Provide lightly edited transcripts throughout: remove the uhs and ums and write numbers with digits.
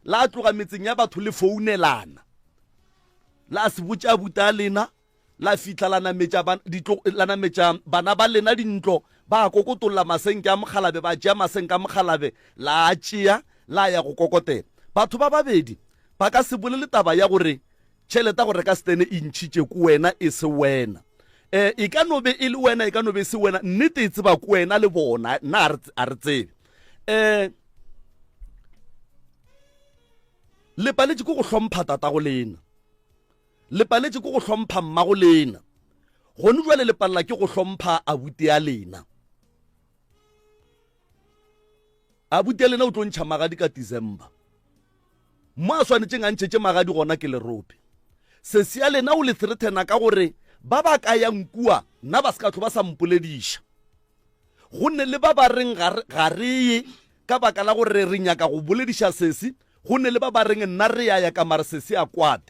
La tloga metseng ya batho le founelana. La se botše abuti a lena, la fihla la nametša ba, ditlo, la nametša bana ba lena dintlo, ba kokotolla masenke a mokgalabe, ba tšea masenke a mokgalabe, la a tšea, la ya go kokotela. Batho ba babedi ba ka se bolele taba ya gore tšhelete ya go reka setene e ntšhitše ko wena e se wena. E, e ka no be e le wena, e ka no be e se wena, nnete e tseba ko wena le bona, nna a re tsebe. E, le paletše ke go hlompha tatago lena. Le paletše ke go hlompha mmago lena. Gone jwale le palela ke go hlompha abuti ya lena. Abuti ya lena o tlo ntšha magadi ka December. Mo a swanetšeng a ntšhetše magadi gona ke lerope. Sesi ya lena o le threatena ka gore ba ba ka yang kua nna ba se ka tlo ba sa mpolediša. Go ne le ba ba reng ga re ye ka baka la gore re nyaka go bolediša sesi, go ne le ba ba reng nna re ya ya ka mare sesi a kwate.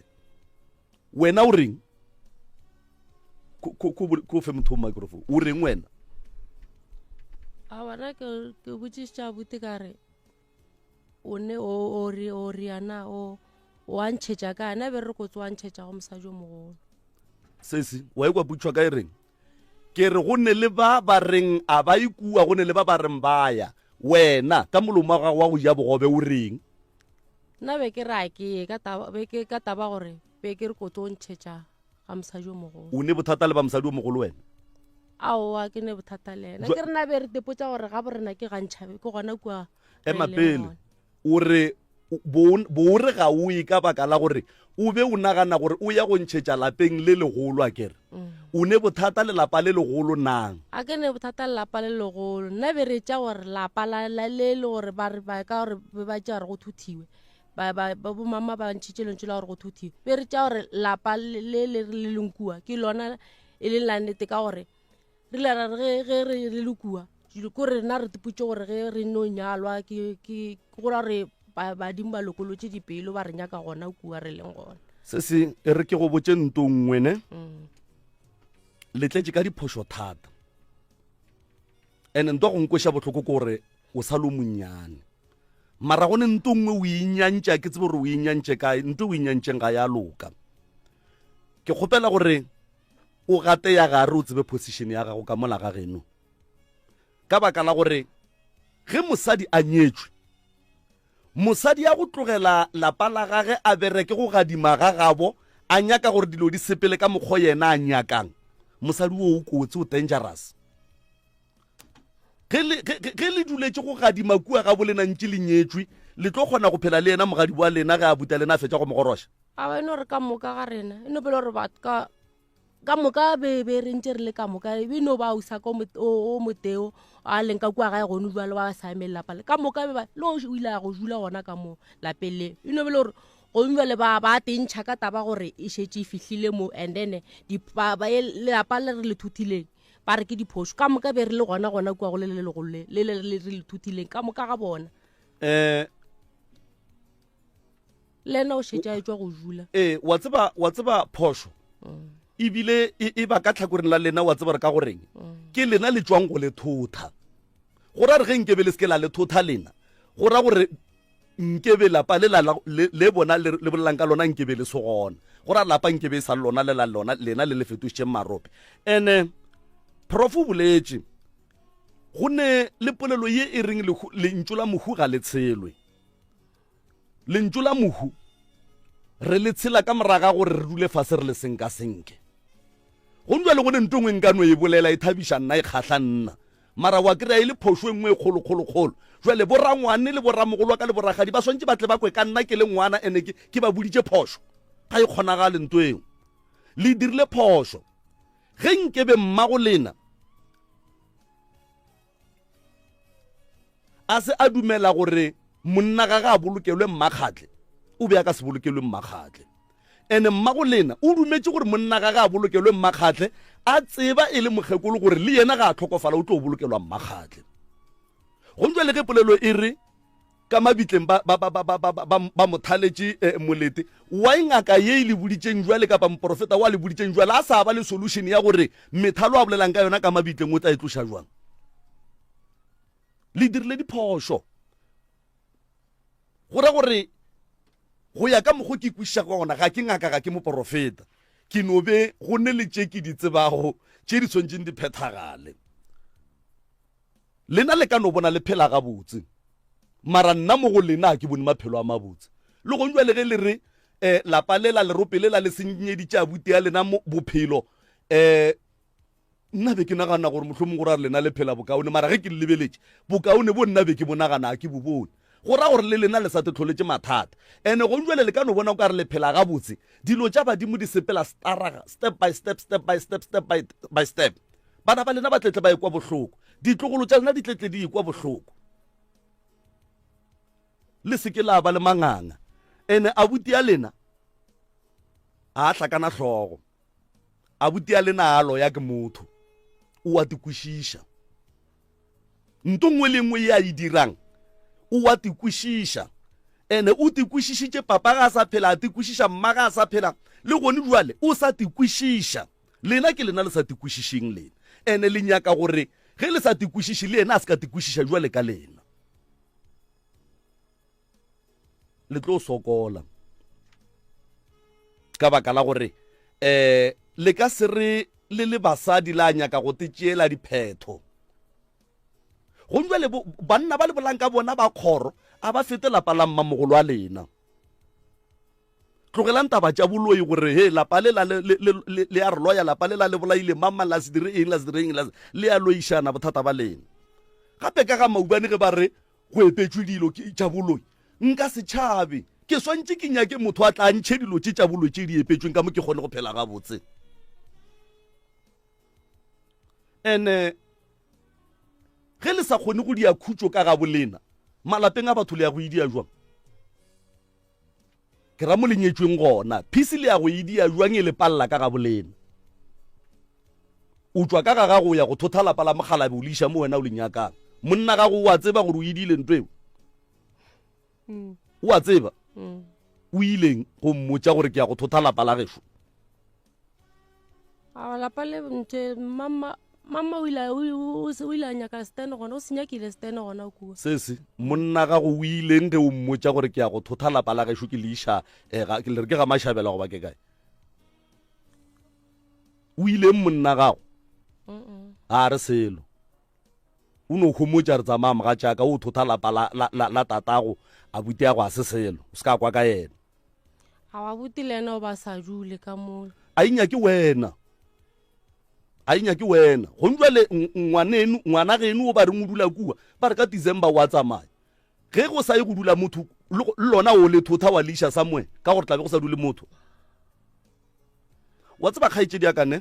Wena o reng? Ko fe motho o microphone. O reng wena? A bona ke ke botšiša abuti ka re o ne o o re o re ana o o a ntšhetša ka ana be re ko tsoa ntšhetša go mosadi o mogolo. Sesi, wa ikwa putšwa ka e reng? Ke re go ne le ba ba reng a ba ye kua, go ne le ba ba reng ba ya. Wena, ka molomo wa gago wa go ja bogobe o reng? Nna be ke re a ke ye ka taba, be ke, ka taba gore be ke re ko tlo ntšhetša ga mosadi o mogolo. O ne bothata le ba mosadi o mogolo wena? Aowa, ke ne bothata le yena. Ke re na be re tepotša gore ga borena ke ga ntšhabe, ke gona kua re Ema leng pele. gona. O re bo, bo re ga o ye ka baka la gore o be o nagana gore o ya go ntšhetša lapeng le legolo, a kere? O ne bothata le lapa le legolo nang? A ke ne bothata le lapa le legolo. Nna be re tša gore lapa la, la, le le gore ba re, ba ka gore be ba tša gore go thuthiwe. Ba, ba, ba bomama ba ntšhitše lentšu la gore go thuthiwe. Be re tša gore lapa le, le, le re le leng kua, ke lona e leng la nnete ka gore Re ile ra re ge ge re re le kua, ko rena re tipotše gore ge re no nyalwa ke ke go ra gore badimo ba lokolotše dipelo ba re nyaka gona kua re leng gona. Se se e re ke go botše nto nngwe ne. Mm. Le tletše ka diphošo thata. Ene nto go nkweša bohloko ke gore o sa lo monnyane. Mara go ne nto nngwe o inyantša ke tsebe gore o inyantše kae, nto o inyantšeng ga ya loka. Ke kgopela gore o gate ya gare o tsebe position ya gago ka mola ga geno ka baka la gore ge mosadi a nyetšwe mosadi ya go tlogela lapa la gage a bereke go gadima ga gabo a nyaka gore dilo di sepele ka mokgwa yena a nyakang mosadi wo o kotsi o dangerous ge le duletše go gadima kua ga bolena ntše le nyetšwe le tlo kgona go phela le yena mogadi wa lena ge a buta lena a fetša go mogoroša A e no re ka moka ga rena e no pele gore batho ka ka moka be be re ntse re le ka moka e no ba usa ko o moteo a leng ka kua gae gone jalo ba sa emele lapa le ka moka be ba le o ile a go dula gona ka mo lapeng le e no bele gore gone jale ba ba tentšha ka taba gore e šetše e fihlile mo and then lapa le re le thuthileng ba re ke diphošo ka moka be re le gona gona kua go le le legolo le le le re le thuthileng ka moka ga bona um le ena o šetše a etšwa go dula ee wa tseba wa tseba phošo mm. ebile e, e ba ka tlhakoreng la lena wa tseba re ka goreng mm. ke lena le tšwang go le thotha go ra re ge nkebe le se ke la le thotha lena go ra gore nkebe lapa le le bona le bolelang ka lona nkebe le se gona go ra lapa nkebe e sa lona le la lona lena le le fetošitšeng marope ene prof o boletše go ne le polelo ye e reng lentšu la mohu ga le tshelwe Lentšu la mohu re le tshela ka moraga gore re dule fase re le senkasenke. Go njwale go ne nto ngwe nka no e bolela e thabiša nna e kgahla nna. Mara wa kry-a e le phošo e nngwe e kgolo kgolo kgolo. Jwale borangwane le boramogolo wa ka le boragadi ba swantše ba tle ba kwe ka nna ke le ngwana ene ke, ke ba boditše phošo. Ga e kgonagale nto eo. Le dirile phošo. Ge nkebe mmago lena A se a dumela gore monna gage a bolokelwe Mmakgatle, o be a ka se bolokelwe Mmakgatle. Ene mmago lena o dumetše gore monna gage a bolokelwe Mmakgatle, a tseba e le mokgekolo gore le yena ga a hlokofala o tlo bolokelwa Mmakgatle. Go ntšwa le ge polelo e re ka mabitleng ba, ba, ba, ba, ba, ba, ba, ba mo thaletše eh, molete, why ngaka ye e le boditšeng jwale kapa moprofeta wa le boditšeng jwale a sa ba le solution ya gore methalo a bolelang ka yona ka mabitleng o tla e tloša jwang? Le dirile diphošo. Go ra gore. Go ya ka mokgo ke kwešišago ka gona, ga ke ngaka, ga ke moporofeta. Ke no be go ne le tše ke di tsebago tše di swanetšeng di phethagale. Lena le ka no bona le phela gabotse, mara nna mo go lena ga ke bone maphelo a mabotse. Le gong jwale ge le re, um lapa lela, lerope lela le senyeditše abuti ya lena bophelo, um nna be ke nagana gore mohlomong go ra lena le phela bokaone, mara ge ke le lebeletše, bokaone bo nna be ke bo nagana ga ke bo bone. Go ra gore le lena le sa te hloletše mathata. Ene gong jwale le ka no bona o ka re le phela gabotse, dilo tša badimo di sepela staraga, step by step, step by step, step by, by step. Bana ba lena ba tletle ba ekwa bohloko, ditlogolo tša lena di tletle di ekwa bohloko. Le se ke la ba le manganga. Ene abuti ya lena a hlakana hlogo. Abuti ya lena a loya ke motho. O a tikwešiša. Nto nngwe le nngwe ye a e dirang, o a tikwešiša. Ene o tikwešišitše papa ga a sa phela, a tikwešiša mma ga a sa phela, le gone jwale o sa tikwešiša. Lena ke lena le sa tikwešišeng lena. Ene le nyaka gore ge le sa tikwešiše le yena a se ka tikwešiša jwale ka lena. Le tlo sokola ka baka la gore um le ka se re le le basadi la nyaka go te tšeela diphetho. Gomme jwale banna ba le bolang ka bona ba kgoro a ba fete lapa la mmamogolo wa lena. Tlogelang taba tša boloi gore he lapa le la le le le le a re loya, lapa le la le bolaile mang mang, la se dire eng, la se dire eng, la le a loišana bothata ba lena. Gape ka ga maubane ge ba re go epetšwe dilo tša boloi, nka se tšhabe. Ke swantše ke nyake motho a tla ntšhe dilo tše tša boloi tše di epetšweng ka mo ke kgone go phela gabotse. Ene ge le sa kgone go dia khutšo ka ga bolena, malapeng a batho le ya go e dia jwang? Ke ra mo le nyetšweng gona. Phisi le ya go e dia jwang e le palela ka ga bolena? O tšwa ka ga gago o ya go thotha lapa la mokgalabe o le iša mo wena o le nyakang. Monna gago o a tseba gore o edile nto eo? Mm. O a tseba? Mm. O ileng go mmotša gore ke ya go thotha lapa la gešo? A lapa le nthe mama mama o ile o ile a nyaka stand gona o se nyakile stand gona kua. Se se monna gago o ileng ge o mmotša gore ke ya go thotha lapa la gešo ke le iša eh, ga, ke le re ke ga Mashabela goba ke kae? O ileng monna gago? A re selo. O no homotša re tsamaya mogatšaka o thotha lapa la, la, la, la tatago abuti ya go a se selo. O se ka kwa ka yena. A wa buti le yena o ba sa dule ka mola. A e nyake wena. A e nyake wena. Gong jwale ngwaneno, ngwana geno o ba reng o dula kua, ba re ka December o a tsamaya. Ge go sa ye go dula motho, le lona o le thotha wa le iša somewhere, ka gore tlabe go sa dule motho. Wa tseba kgaetšedi ya ka ne,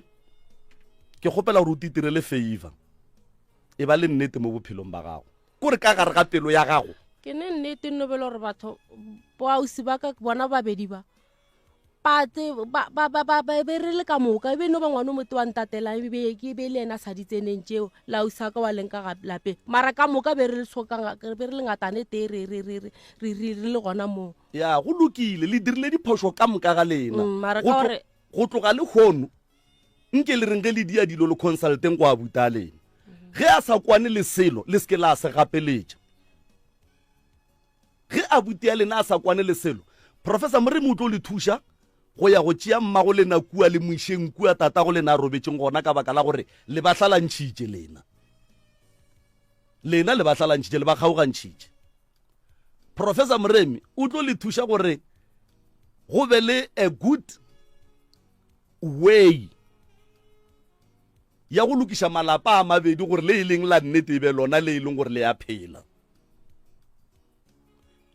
ke kgopela gore o titirele favor. E ba le nnete mo bophelong ba gago. Kore ka gare ga pelo ya gago. Ke ne nnete nno bele gore batho boausi ba ka bona babedi ba ba ba ba ba ba ba be re le ka moka e be no ba ngwana o mote wa ntatelang e be ke be le yena a sa di tseneng tšeo le ausi wa ka wa leng ka ga lapeng mara ka moka be re le so ka be re le ngatane tee re re re re re re le gona moo. Ya go lokile le dirile diphošo ka moka ga lena. Mara ka gore Go tloga lehono Nke le reng ge le dia dilo le consulteng go abuta lena. Ge a sa kwane le selo, le se ke la se gapeletša. Ge abuti ya lena a sa kwane le selo, Professor Moremi o tlo le thuša go ya go tšea mmago lena kua le mo išeng kua tatago lena a robetšeng gona ka baka la gore le ba hlalantšhitše lena. Lena le ba hlalantšhitše, le ba kgaogantšhitše. Professor Moremi o tlo le thuša gore go be le a good way ya go lokiša malapa a mabedi gore le e leng la nnete e be lona le e leng gore le ya phela.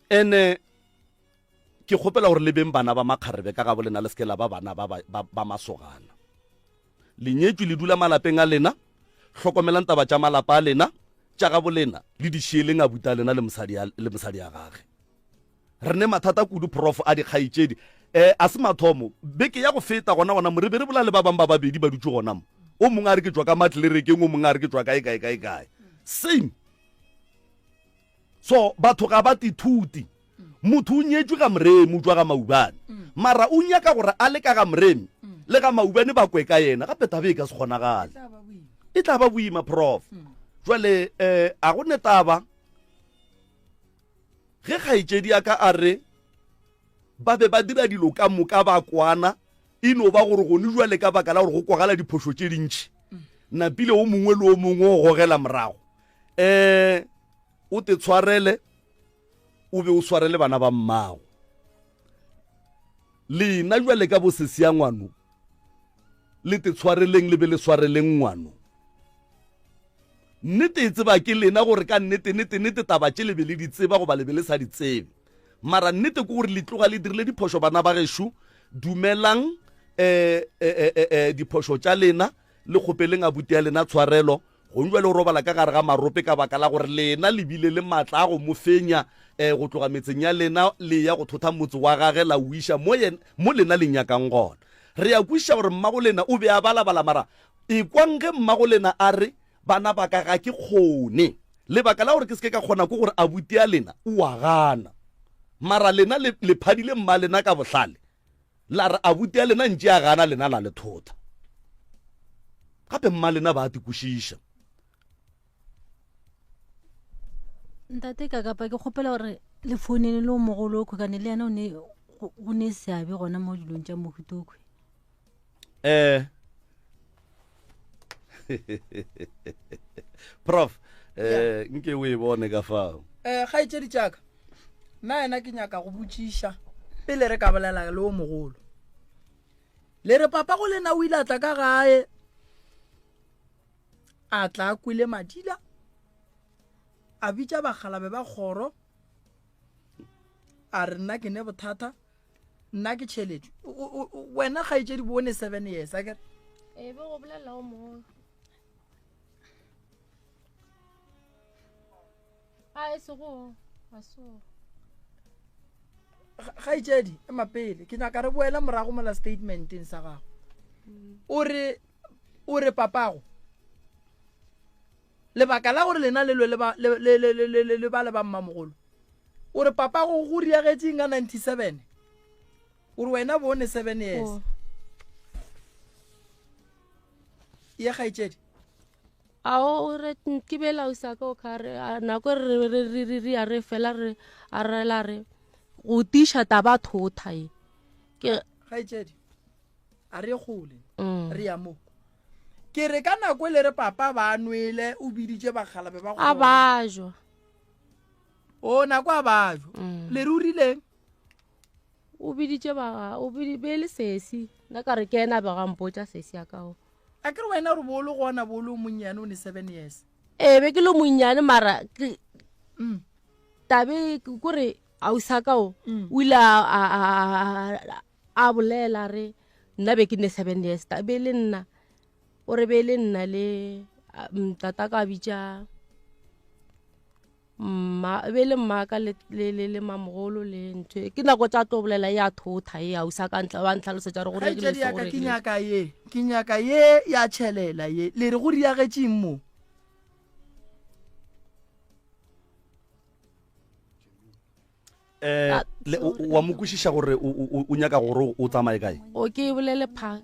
Ene ke kgopela gore le beng bana ba makgarebe ka gabo lena le seke la ba bana ba, ba, ba, ba masogana. Le nyetšwe le dula malapeng a lena, hlokomelang taba tša malapa a lena, tša gabo lena le di šieleng abuti a lena le mosadi le mosadi ya gage. Re ne mathata kudu prof a dikgaetšedi. Eh, a se mathomo. Beke ya go feta gona gona mo re be re bola le ba bang ba babedi ba dutše gona mo. O mongwe a re ke tšwa ka matlerekeng, o mongwe a re ke tšwa kae kae kae kae. Same. So batho ga ba tithuti. Motho o nyetšwe ga Moremi, o tšwa ga Maubane. Mara o nyaka gore a le ka ga Moremi le ga Maubane ba kwe ka yena. Gape taba e ka se kgonagale. E tla ba boima prof. Jwale eh a go ne taba. Ge kgaetšedi ya ka a re. Ba be ba dira dilo ka moka ba kwana, e no ba gore gone jwale ka baka la gore go kwagala diphošo tše dintši, napile o mongwe le o mongwe o gogela morago. Um o te tshwarele o be o swarele bana ba mmago. Lena jwale ka bosesi ya ngwano, le te tshwareleng le be le swareleng ngwano. Nnete e tseba ke lena gore ka nnete nete nete taba tše le be le di tseba goba le be le sa di tsebe. Mara nnete ke gore le tloga le dirile diphošo bana ba gešo, dumelang eh, eh, eh, eh, diphošo tša lena le kgopeleng abuti ya lena tshwarelo. Gong jwale o robala ka gare ga marope ka baka la gore lena le bile le maatla a go mo fenya eh, go tloga metseng ya lena le ya go thotha motse wa gage la o iša mo, mo lena le nyakang gona. Re a kwešiša gore mmago lena o be a balabala mara Ekwang ge mmagolena a re, Bana ba ka, ga ke kgone. Lebaka la gore ke se ke ka kgona ke gore abuti a lena o a gana. Mara lena le, le phadile mmalena ka bohlale, la re abuti a lena ntše a gana, lena la le thotha. Gape mmalena ba a te kwešiša. Ntate ka kapa ke kgopela gore le founele le o mogolo okhwe kane le yena o ne go ne seabe gona mo dilong tša mohuta okhwe. Eh Prof eh nke o e bone ka fao. Eh kgaetšedi tšaka nna yena ke nyaka go botšiša pele re ka bolela le o mogolo. Le re papa go lena o ile a tla ka gae a tla a kwele madila a bitša bakgalabe ba kgoro a re nna ke ne bothata nna ke tšhelete wena kgaetšedi bone seven years a kere e be go bolela o mongwe a e sego a so kgaetšedi ema pele ke nyaka re boela morago mola statementeng sa gago o re o re papago lebaka la gore lena le lwe le ba le ba mmamogolo o re papago go riagetseng ka 97 o re wena bone 7 years oh. ye kgaetšedi ao re ke bela o sa ka o ka re nako re re re re re a re fela re a re la re go tiša taba thotha e ke kgaetšedi a re gole mm. re ya mo ke re ka nako e le re papa ba nwele o biditše bakgalabe ba a bajwa o nako a bajwa mm. le re o rileng o biditše ba o be le sesi nna ka re ke ena ba ga mpotša sesi ya kao a ke re wena re bo o le gona bo o le o monnyane o ne seven years ee be ke le monnyane mara mm. tabe kore ausakao mm. o ile a bolela re nna be ke ne seven years be le nna o re be le nna le tata ka bitša mma e be le mmaka le le le le mamogolo le ntho e. ke nako tša tlo bolela ya thotha e ausa ka ntla ba ntlhalosetša re go rekile se go ke nyaka ye ke nyaka ye ya tšhelela ye le re go riagetseng mo eh le wa mo kwešiša gore o nyaka gore o tsamaye kae o ke bolele pha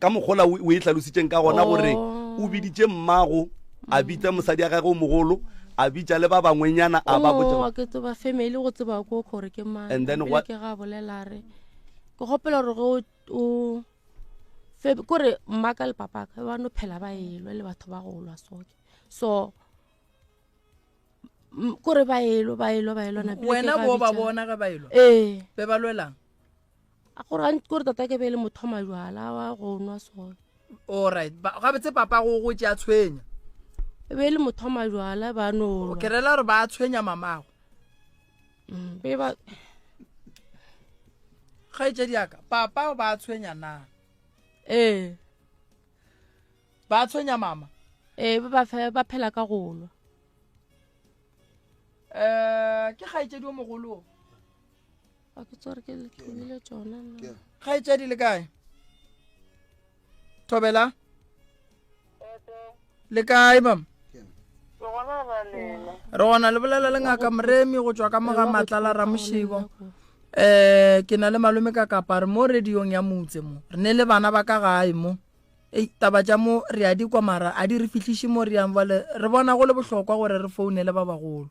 ka mogola o e hlalositseng ka gona gore oh. o biditše mmago a mm. bitsa mosadi ya gagwe o mogolo a bitša le ba bangwenyana a ba botša ke tseba family go tseba ko gore ke mang and then what ke ga bolela re ke gopela gore o kore mmaka le papaka ba no phela ba elwa le batho ba go lwa so so kore ba elo ba elo ba elo wena bo ba bona ge ba elo ee be ba lwelang a gore kore tata ke be le motho wa majwala wa go nwa so allright gabetse papa go go tšea tshwenya e be le motho wa majwala ba no ke rela gore ba tshwenya mamago mm, be ba kgaetšedi yaka papa ba tshwenya na ee Ba tshwenya mama. Ee, ba ba phela ka go lwa. Eh, ke kgaetšedi o mogolo. A ke tsore ke le thomile tšona nna. Kgaetšedi le kae? Thobela? Le kae mama? Re gona le bolela le ngaka Moremi go tšwa ka mo ga Matlala Ramošibo. Eh, ke na le malome ka kapa re mo radiong ya motse mo. Re ne le bana ba ka gae mo. Ei, taba tša mo re a di kwa mara a di re fihliše mo re yang bjale re bona go le bohlokwa gore re founele ba bagolo.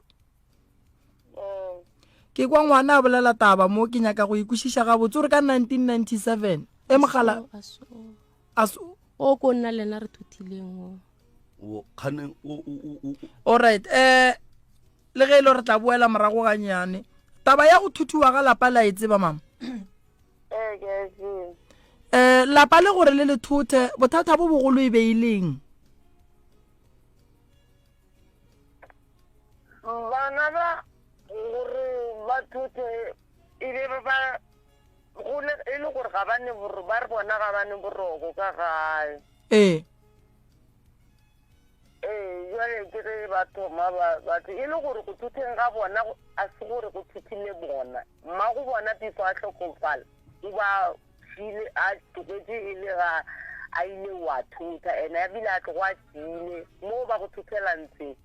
Ke kwa ngwana a bolela taba mo ke nyaka go ikwešiša gabotse o re ka 1997 e mogala a so o ko nna lena re thuthileng o o kgane o o o all right eh le ge e le re tla boela morago ganyane taba ya go thuthuwa ga lapa la e tseba mama ee ke a e tseba eh lapa le gore le le thothe bothata bo bogolo e be e leng Bana ba gore ba thothe e be ba go le e le gore ga ba ne ba re bona ga ba ne boroko ka gae. Ee. Ee, jwale ke ge ba thoma ba ba e le gore go thutheng ga bona a se gore go thuthile bona. Mmago bona before a hlokofala o ba file a tlogetše e le ga a ile wa thotha ene a bile a tlogo a tile mo ba go thothela ntsheng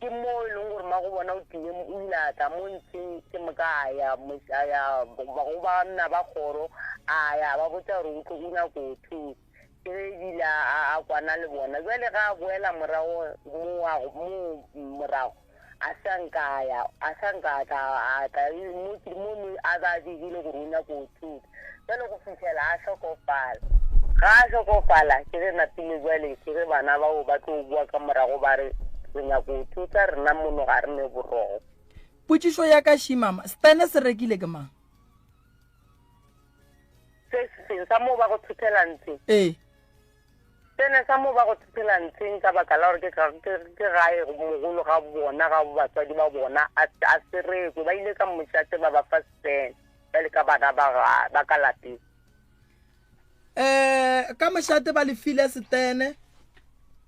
ke mo e leng gore mago bona o tlile o ile a tla mo ntsheng ke moka a ya a ya go banna ba kgoro a ya ba botsa gore o tlo o nyako o thotha ke ge ebile a kwana le bona jale ga a boela morago mo morago A sa nka a ya, a sa nka a tla, a tla mo, mo, mo a ba a begile gore o nyaka go thutha. Bjale go fihlela a hlokofala. Ga a hlokofala, ke ge napile bjale, ke ge bana bao ba tlo boa ka morago ba re, Re nyaka go thutha, rena mono ga re ne boroko. Potšišo ya ka ši, mama, Stene se rekile ke mang? Se seng sa moo ba go thuthela ntshe? Ee. Sene sa mo ba go tshepela ntsheng ka baka la gore ke, ke, ke gae mogolo ga bona, ga batswadi ba bona, a, a se rekwe. Ba ile ka mošate ba ba fa sene, bjale ka bana ba ga, ba ka lapeng. Eh, ka mošate ba le file setene,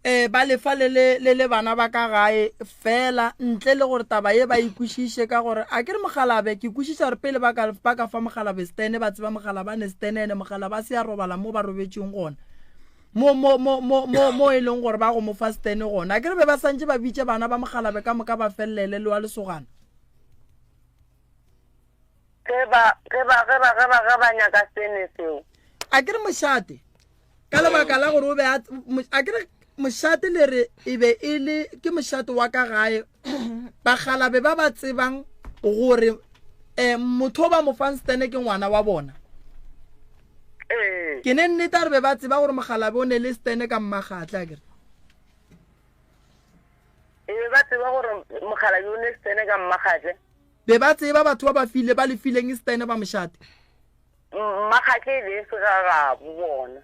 eh, ba le fa le le, le le bana ba ka gae fela, ntle le gore taba ye ba e kwešiše ka gore a ke re mogalabe, ke kwešiša gore pele ba ka, ba ka fa mogalabe setene, ba tseba mogalabe a ne setene, ene mogalabe a se a robala mo ba robetšeng gona. Mo, mo, mo, mo, mo, mo e leng gore ba go mo fa setene gona. A ke re be ba santše ba bitše bana ba mogalabe ka moka ba felele le wa lesogana. Ge ba, ge ba, ge ba, ge ba, ge ba nyaka setene seo. A ke re mošate, ka lebaka la gore o be a, a ke re mošate le re e be e le, ke mošate wa ka gae, bagalabe ba ba tsebang gore um motho o ba mo fang setene ke ngwana wa bona. Ee. Ke ne nnete a re be ba tseba gore mogalabe o ne le setene ka mmagatle a kere. Ee, ba tseba gore mogalabe o ne setene ka mmagatle. Be ba tseba batho ba ba file ba le fileng setene ba mošate. Mmagatle e be e se ga gabo bona.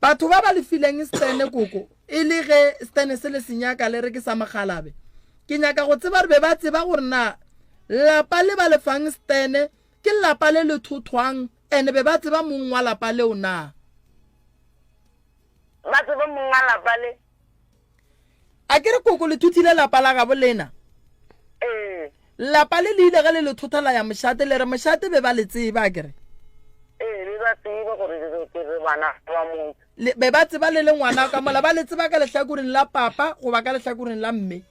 Batho ba ba le fileng setene koko e le ge setene se le se nyaka le re ke sa mogalabe. Ke nyaka go tseba re be ba tseba gore na lapa le ba le fang setene Ke lapa le le thothwang, ene be ba tseba mong wa lapa leo na? Ba tseba mong wa lapa le. A ke re koko le thothile lapa la gabo lena? Ee. Lapa le le ile ge le le thotha la ya mošate, le re mošate be ba le tseba, a ke re? Ee, be ba tseba gore ke re bana ba motho. Le, be ba tseba le le ngwana ka mola, ba le tseba ka lehlakoreng la papa goba ka lehlakoreng la mme?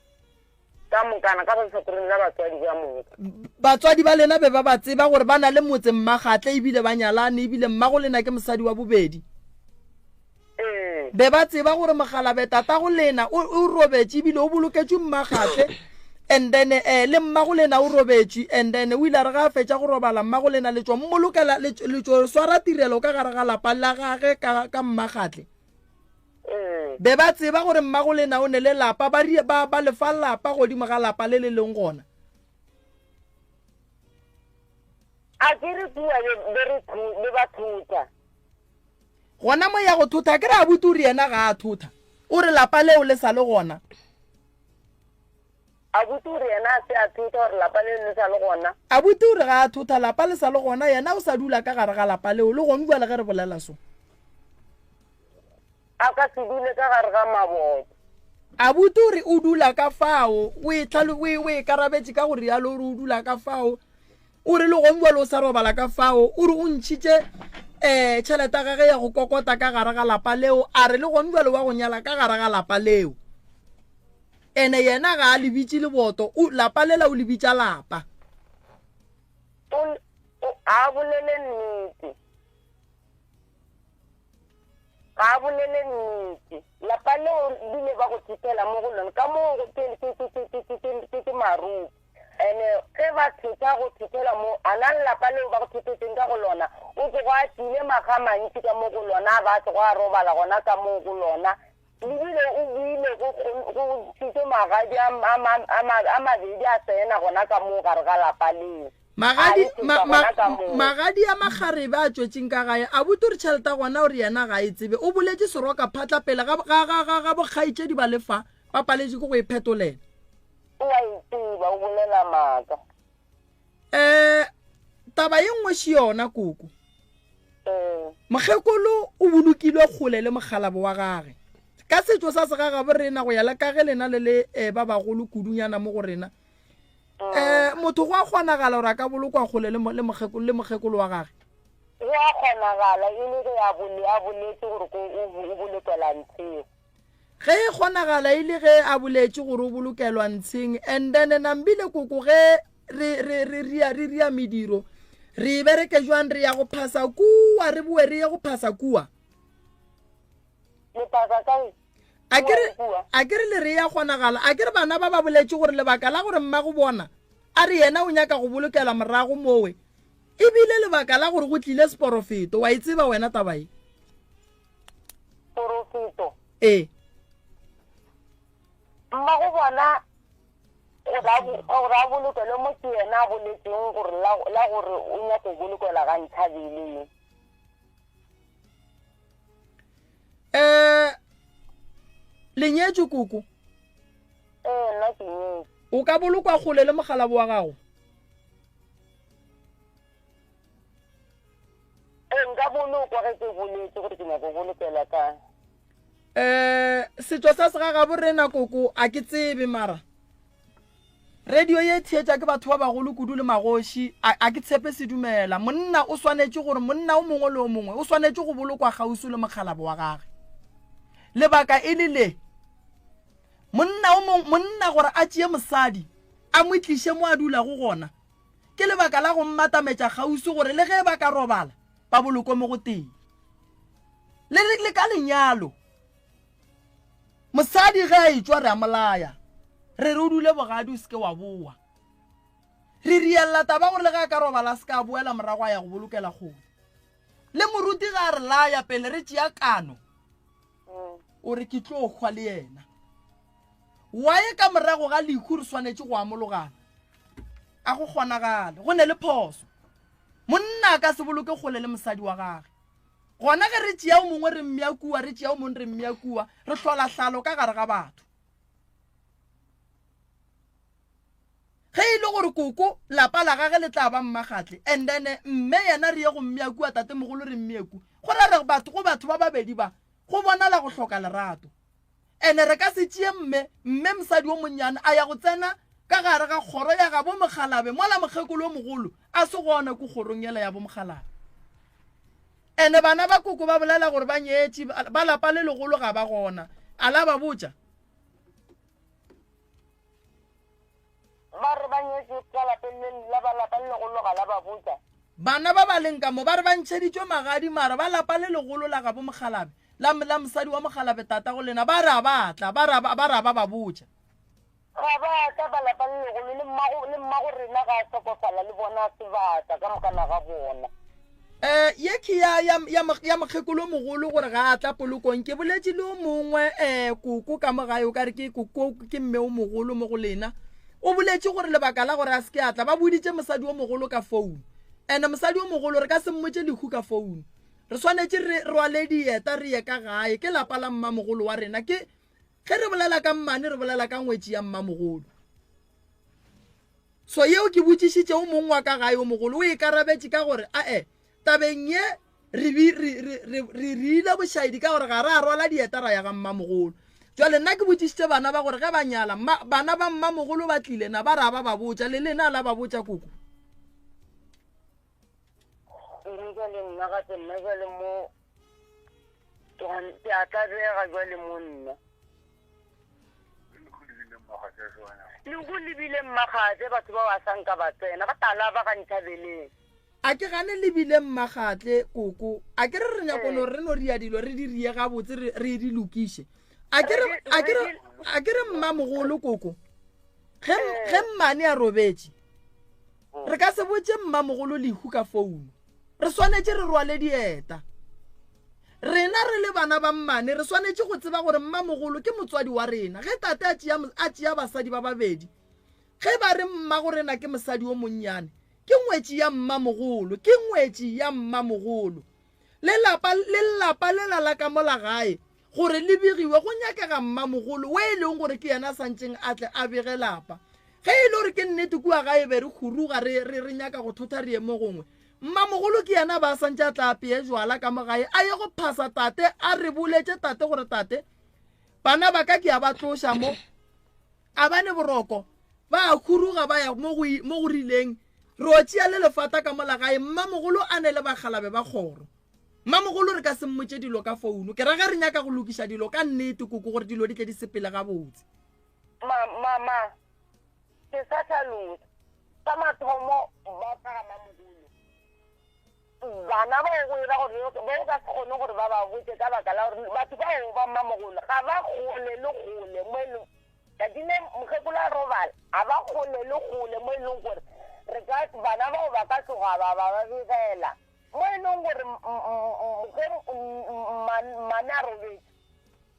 Ka mokana ka lehlakoreng la batswadi ba moka. Batswadi ba lena be ba ba tseba gore ba na le motse mmagatle ebile ba nyalane ebile mmago lena ke mosadi wa bobedi. Ee. Be ba tseba gore mogalabe tatago lena o, o robetše ebile o boloketšwe mmagatle and then eh, le mmago lena o robetše and then o ile a re ga a fetša go robala mmago lena le tšo mmolokela le tšo swara tirelo ka gare ga lapa la gage ka, ka mmagatle. Be ba tseba gore mmagolena o ne le lapa, ba, ba, ba lefa lapa godimo ga lapa le le leng gona. A ke re kua be, be re be ba thotha. Gona mo ya go thotha, ke re abuti o re yena ga a thotha. O re lapa leo le sa le gona. Abuti o re yena a se a thotha gore lapa leo le sa le gona. Abuti o re ga a thotha, lapa le sa le gona, yena o sa dula ka gare ga lapa leo, le gone bjale ge re bolela so. A ka se dule ka gare ga maboto. Abuti o re o dula ka fao, o e tlhalo, o e, o e karabetše ka go rialo, o re o dula ka fao. O re le gong bjale o sa robala ka fao, o re o ntšhitše um tšhelete ya gage ya go kokota ka gare ga lapa leo, a re le gong bjale wa go nyala ka gare ga lapa leo. Ene yena ga a le bitše leboto, o, lapa lela o le bitša lapa. O, o, a bolele nnete. Ga a bolele nnete. Lapa leo bile ba go tshepela mo go lona ka moo ke, ke, ke, ke, ke, ke, ke, ke, ke marupi. Ene ge ba thotha go thothela mo, a na lelapa leo ba go thothetšeng ka go lona, o tlogo a tlile makga a mantši ka mo go lona, a ba a tlogo a robala gona ka moo go lona. Le bile o boile go, go, go ntšhitšwe magadi a, a, a, a, a mabedi a tsena gona ka moo gare ga lapa leo. Magadi, ma, ma, magadi a makgarebe a tšwetšeng ka gae, a buti gore tšhelete ya gona o re yena ga e tsebe. O boletše seroka phatla pele ga, ga, ga, ga, ga bokgaetšedi ba le fa, ba paletše ke go e phetolela. O a e tseba, o bolela maaka. Um taba ye nngwe še yona, koko. Ee. Mokgekolo o bolokilwe kgole le mokgalabo wa gage. Ka setšo sa segagabo rena, go ya le ka ge lena le le eh, ba bagolo kudunyana mo go rena, um motho go a kgonagala gore a ka bolokwa kgole le mokgekolo wa gage? Go a kgonagala e le ge a boletše gore o bolokelwa ntsheng. Ge e kgonagala e le ge a boletše gore o bolokelwa ntsheng. And then Nambile koko ge re re re ria re ria mediro re e bereke jwang re ya go phasa kua re boe re ye go phasa kua? Le phasa kae? A ke re a ke re le re ya kgonagala a ke re bana ba ba boletše gore lebaka la gore mmago bona a re yena o nyaka go bolokela morago mowe ebile lebaka la gore go tlile seporofeto wa e tseba wena taba e Porofeto ee mmago bona gore a bolokelwe mo ke yena a boletseng gore la gore o nyaka go bolokelwa ga Nthabeleng. Um le nyetšwe koko? Ee, nna ke nyetšwe. O ka bolokwa kgole le mogalabo wa gago? Ee, nka bolokwa ge ke boletše gore ke nyaka go bolokela kae. Um setšo sa segagabo rena koko a ke tsebe mara Radio ye e theetša ke batho ba bagolo kudu le magoši, a, a ke tshepe se dumela. Monna o swanetše gore monna o mongwe le o mongwe o swanetše go bolokwa kgauswi le mokgalabo wa gage. Lebaka e le le, monna o mong, monna gore a tšee mosadi a mo tliše mo a dulago gona, ke lebaka la go mmatametša kgauswi gore le ge ba ka robala ba bolokwe mo go tee. Le, le, le ka lenyalo. Mosadi ge a etšwa re a molaya, re re o dule bogadi o se ke wa boa. Re riella taba gore le ge a ka robala a se ka a boela morago a ya go bolokela kgomo. Le moruti ge a re laya pele re tšea kano, o re ke tlo hwa le yena. Waye ka morago ga lehu re swanetše go amologana? A go kgonagale, go ne le phoso. Monna a ka se boloke kgole le mosadi wa gage. Gona ge re tšea o mongwe re mmea kua, re tšea o mongwe re mmea kua, re hlola hlalo ka gare ga batho. Ge e le gore koko lapa la gage le tla ba mmagatle, and then mme yena re ye go mmea kua, tatemogolo re mmee ku, go ra re batho go batho ba babedi ba, go bonala go hloka lerato. Ene re ka se tšee mme, mme mosadi o monnyane a ya go tsena ka gare ga kgoro ya gabo mokgalabe mola mokgekolo o mogolo a se gona ko kgorong yela ya bomokgalabe. Ene bana ba koko ba bolela gore ba nyetše, ba lapa le legolo ga ba gona. A la ba botša? Ba re ba nyetše ka lapeng le la ba lapa le legolo ga la ba botša. Bana ba ba leng ka mo ba re ba ntšheditšwe magadi mara ba lapa le legolo la gabo mokgalabe, la, la mosadi wa mokgalabe tatago lena ba re a ba tla, ba re a ba, ba re a ba ba botša. Ga ba tla ba lapa le legolo le mmago, le mmago rena ga a hlokofala le bona a se ba tla ka mokana ga bona. Um ye ke ya, ya, ya, ya mokgekolo o mogolo gore ga a tla polokong. Ke boletše le o mongwe um koko ka mo gae, o ka re ke koko, ke mme o mogolo mo go lena. O boletše gore lebaka la gore a se ke a tla, ba boditše mosadi o mogolo ka founu. And mosadi o mogolo re ka se mmotše lehu ka founu. Re swanetše re rwale dieta re ye ka gae, ke lapa la mmamogolo wa rena. Ke, ge re bolela ka mmane re bolela ka ngwetši ya mmamogolo. So yeo ke botšišitše o mongwe wa ka gae o mogolo, o e karabetše ka gore, Ae, tabeng ye re, re, re, re, re rile bošaedi ka gore ga re a rwala dieta ra ya ga mmamogolo. Jwale nna ke botšišitše bana ba gore ge ba nyala, mma, bana ba mmamogolo ba tlile na ba ra ba ba botša, le lena la ba botša koko? Mme jwale nna gape nna jwale mo ke a tlabega jwale mo nna. Lehu le bile mmagatle batho ba ba sa nka ba tsena ba tala ba ga nthabeleng. A ke gane le bile mmagatle koko a ke re re nyako no re no ria dilo re di rie gabotse re re di lokiše a ke re a ke re a ke re mmamogolo koko. Ge ge mmane a robetše, re ka se botše mmamogolo lehu ka founo. Re swanetše re rwale dieta. Rena re le bana ba mmane re swanetše go tseba gore mmamogolo ke motswadi wa rena. Ge tate a tšea a tšea basadi ba babedi, ge ba re mmagorena ke mosadi o monnyane, ke ngwetši ya mmamogolo, ke ngwetši ya mmamogolo. Le lapa le lapa lela la ka mola gae gore le begiwe go nyakega mmamogolo we e leng gore ke yena a santšeng a tle a bege lapa. Ge e le gore ke nnete kua gae be re khuruga re re re nyaka go thotha re ye mo gongwe, mmamogolo ke yena ba santše a tla apeye jwala ka mo gae a ye go phasa tate a re boletše tate gore tate bana ba ka ke a ba tloša mo a ba ne boroko ba a khuruga ba ya mo go mo go rileng re o tšea le lefata ka mola gae mmamogolo a ne le bakgalabe ba kgoro Mmamogolo re ka se mmotše dilo ka founo. Ke ra ge re nyaka go lokiša dilo ka nnete koko gore dilo di tle di sepele gabotse. Ma, mama, ke sa hlalosa. Sa mathomo ba tla ga mamogolo. Bana bao go era gore ba o ka se kgone gore ba ba botše ka baka la gore batho bao ba mmamogolo ga ba kgole le kgole mo e leng tšatši le mokgekolo a robala ga ba kgole le kgole mo e leng gore re ka bana bao ba ka tloga ba ba ba begela. Mo e leng gore ge mmane a robetše,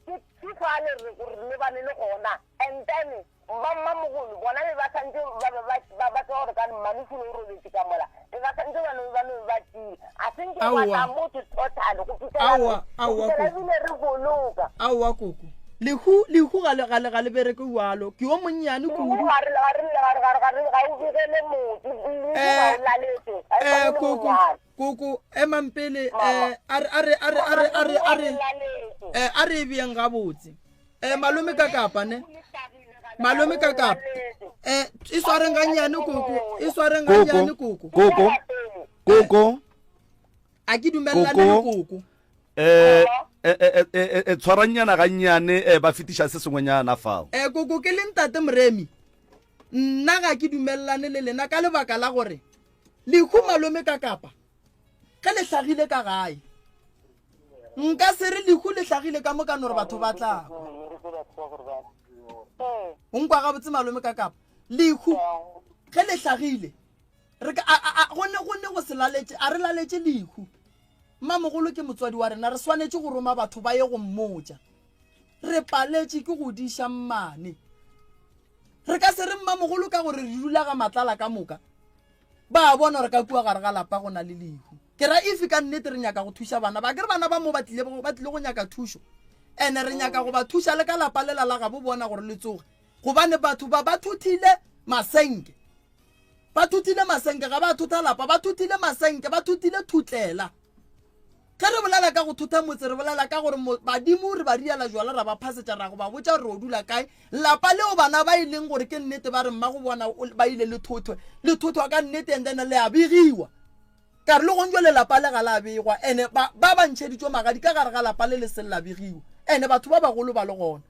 ke ke fale re re lebane le gona. And then ba mmamogolo bona be ba santse ba be ba ba ba tseba gore ka mmane fule o robetše ka mola, be ba santse ba no ba no ba tiile. A se nke gwa tla Aowa. motho total go fihlela Aowa, go aowa fihlela koko. ebile re boloka. Aowa koko. Lehu, lehu ga le, ga le, ga le bereke bjalo. Ke yo monnyane Lehu kudu. ga re ga re ga re ga re ga re ga o begele motho, lehu ga Eh, o laletse, ga e eh, swane le koko, monyadi. koko, emang pele, Mama. eh, a re, a re, a re, a re, a re, a re, Lehu ga o laletse. eh, a re e beeng gabotse. Eh, malome ka kapa, ne? Malome ka kapa. Eh, e swareng gannyane koko, e swareng gannyane koko. Koko, koko, A ke dumelelane le koko. Eh, eh, eh, eh, eh, tshwaranyana gannyane eh, ba fetiša se sengwenyana fao. Eh, koko ke le ntate Moremi. Nna ga ke dumelelane le lena ka lebaka la gore lehu malome ka kapa ge le hlagile ka gae nka se re lehu le hlagile ka mo ka no re batho ba tla kwa. O nkwa gabotse malome ka kapa lehu ge le hlagile re ka a, a, a, go ne go ne go se laletše a re laletše lehu. Mmamogolo ke motswadi wa rena re swanetše go roma batho ba ye go mmotša. Re paletše ke go diša mmane. Re ka se re mmamogolo ka gore re dula ga matlala ka moka. Ba a bona gore ka kua gare ga lapa go na le lehu. Ke ra if ka nnete re nyaka go thuša bana ba, ke re bana ba mo ba tlile ba tlile go nyaka thušo. Ene re nyaka go ba thuša le ka lapa lela la gabo bona gore le tsoge. Gobane batho ba ba thothile masenke. Ba thothile masenke, ga ba thotha lapa, ba thothile masenke, ba thothile thutlela. Ge re bolela ka go thotha motse, re bolela ka gore badimo re ba riela jwala, ra ba phasetša, ra go ba botša gore o dula kae. Lapa leo bana ba e leng gore ke nnete ba re mmago bona ba ile le thothwe, le thothwa ka nnete and then le a begiwa. Ka re le gong jwale lapa le ga la begwa ene ba ba ba ntšheditšwe magadi ka gare ga lapa le le seng la begiwa ene batho ba bagolo ba le gona.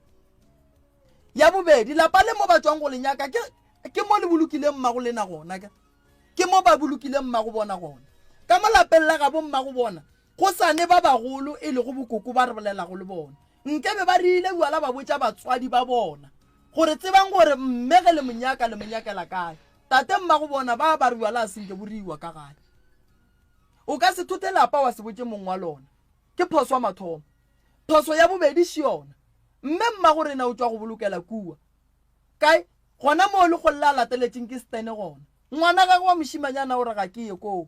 Ya bobedi, lapa le mo ba tšwang go le nyaka ke Ke mo le bolokileng mmago lena gona, ke, ke mo ba bolokileng mmago bona gona. Ka mo lapeng la gabo mmago bona, go sa ne ba bagolo e lego bokoko ba re bolelago le bona. Nke be ba rile bjala ba botša batswadi ba bona gore tsebang gore mme ge le mo nyaka le mo nyakela kae. Tate mmago bona ba ba re bjala a senke bo riwa ka gae. O ka se thothe lapa wa se botše mong wa lona. Ke phoso ya mathomo. Phoso ya bobedi še yona. Mme mmago rena o tšwa go bolokela kua. Kae? Gona moo Lekgolle a lateletšeng ke Stene gona. Ngwana gagwe wa mošimanyana o re ga ke ye koo.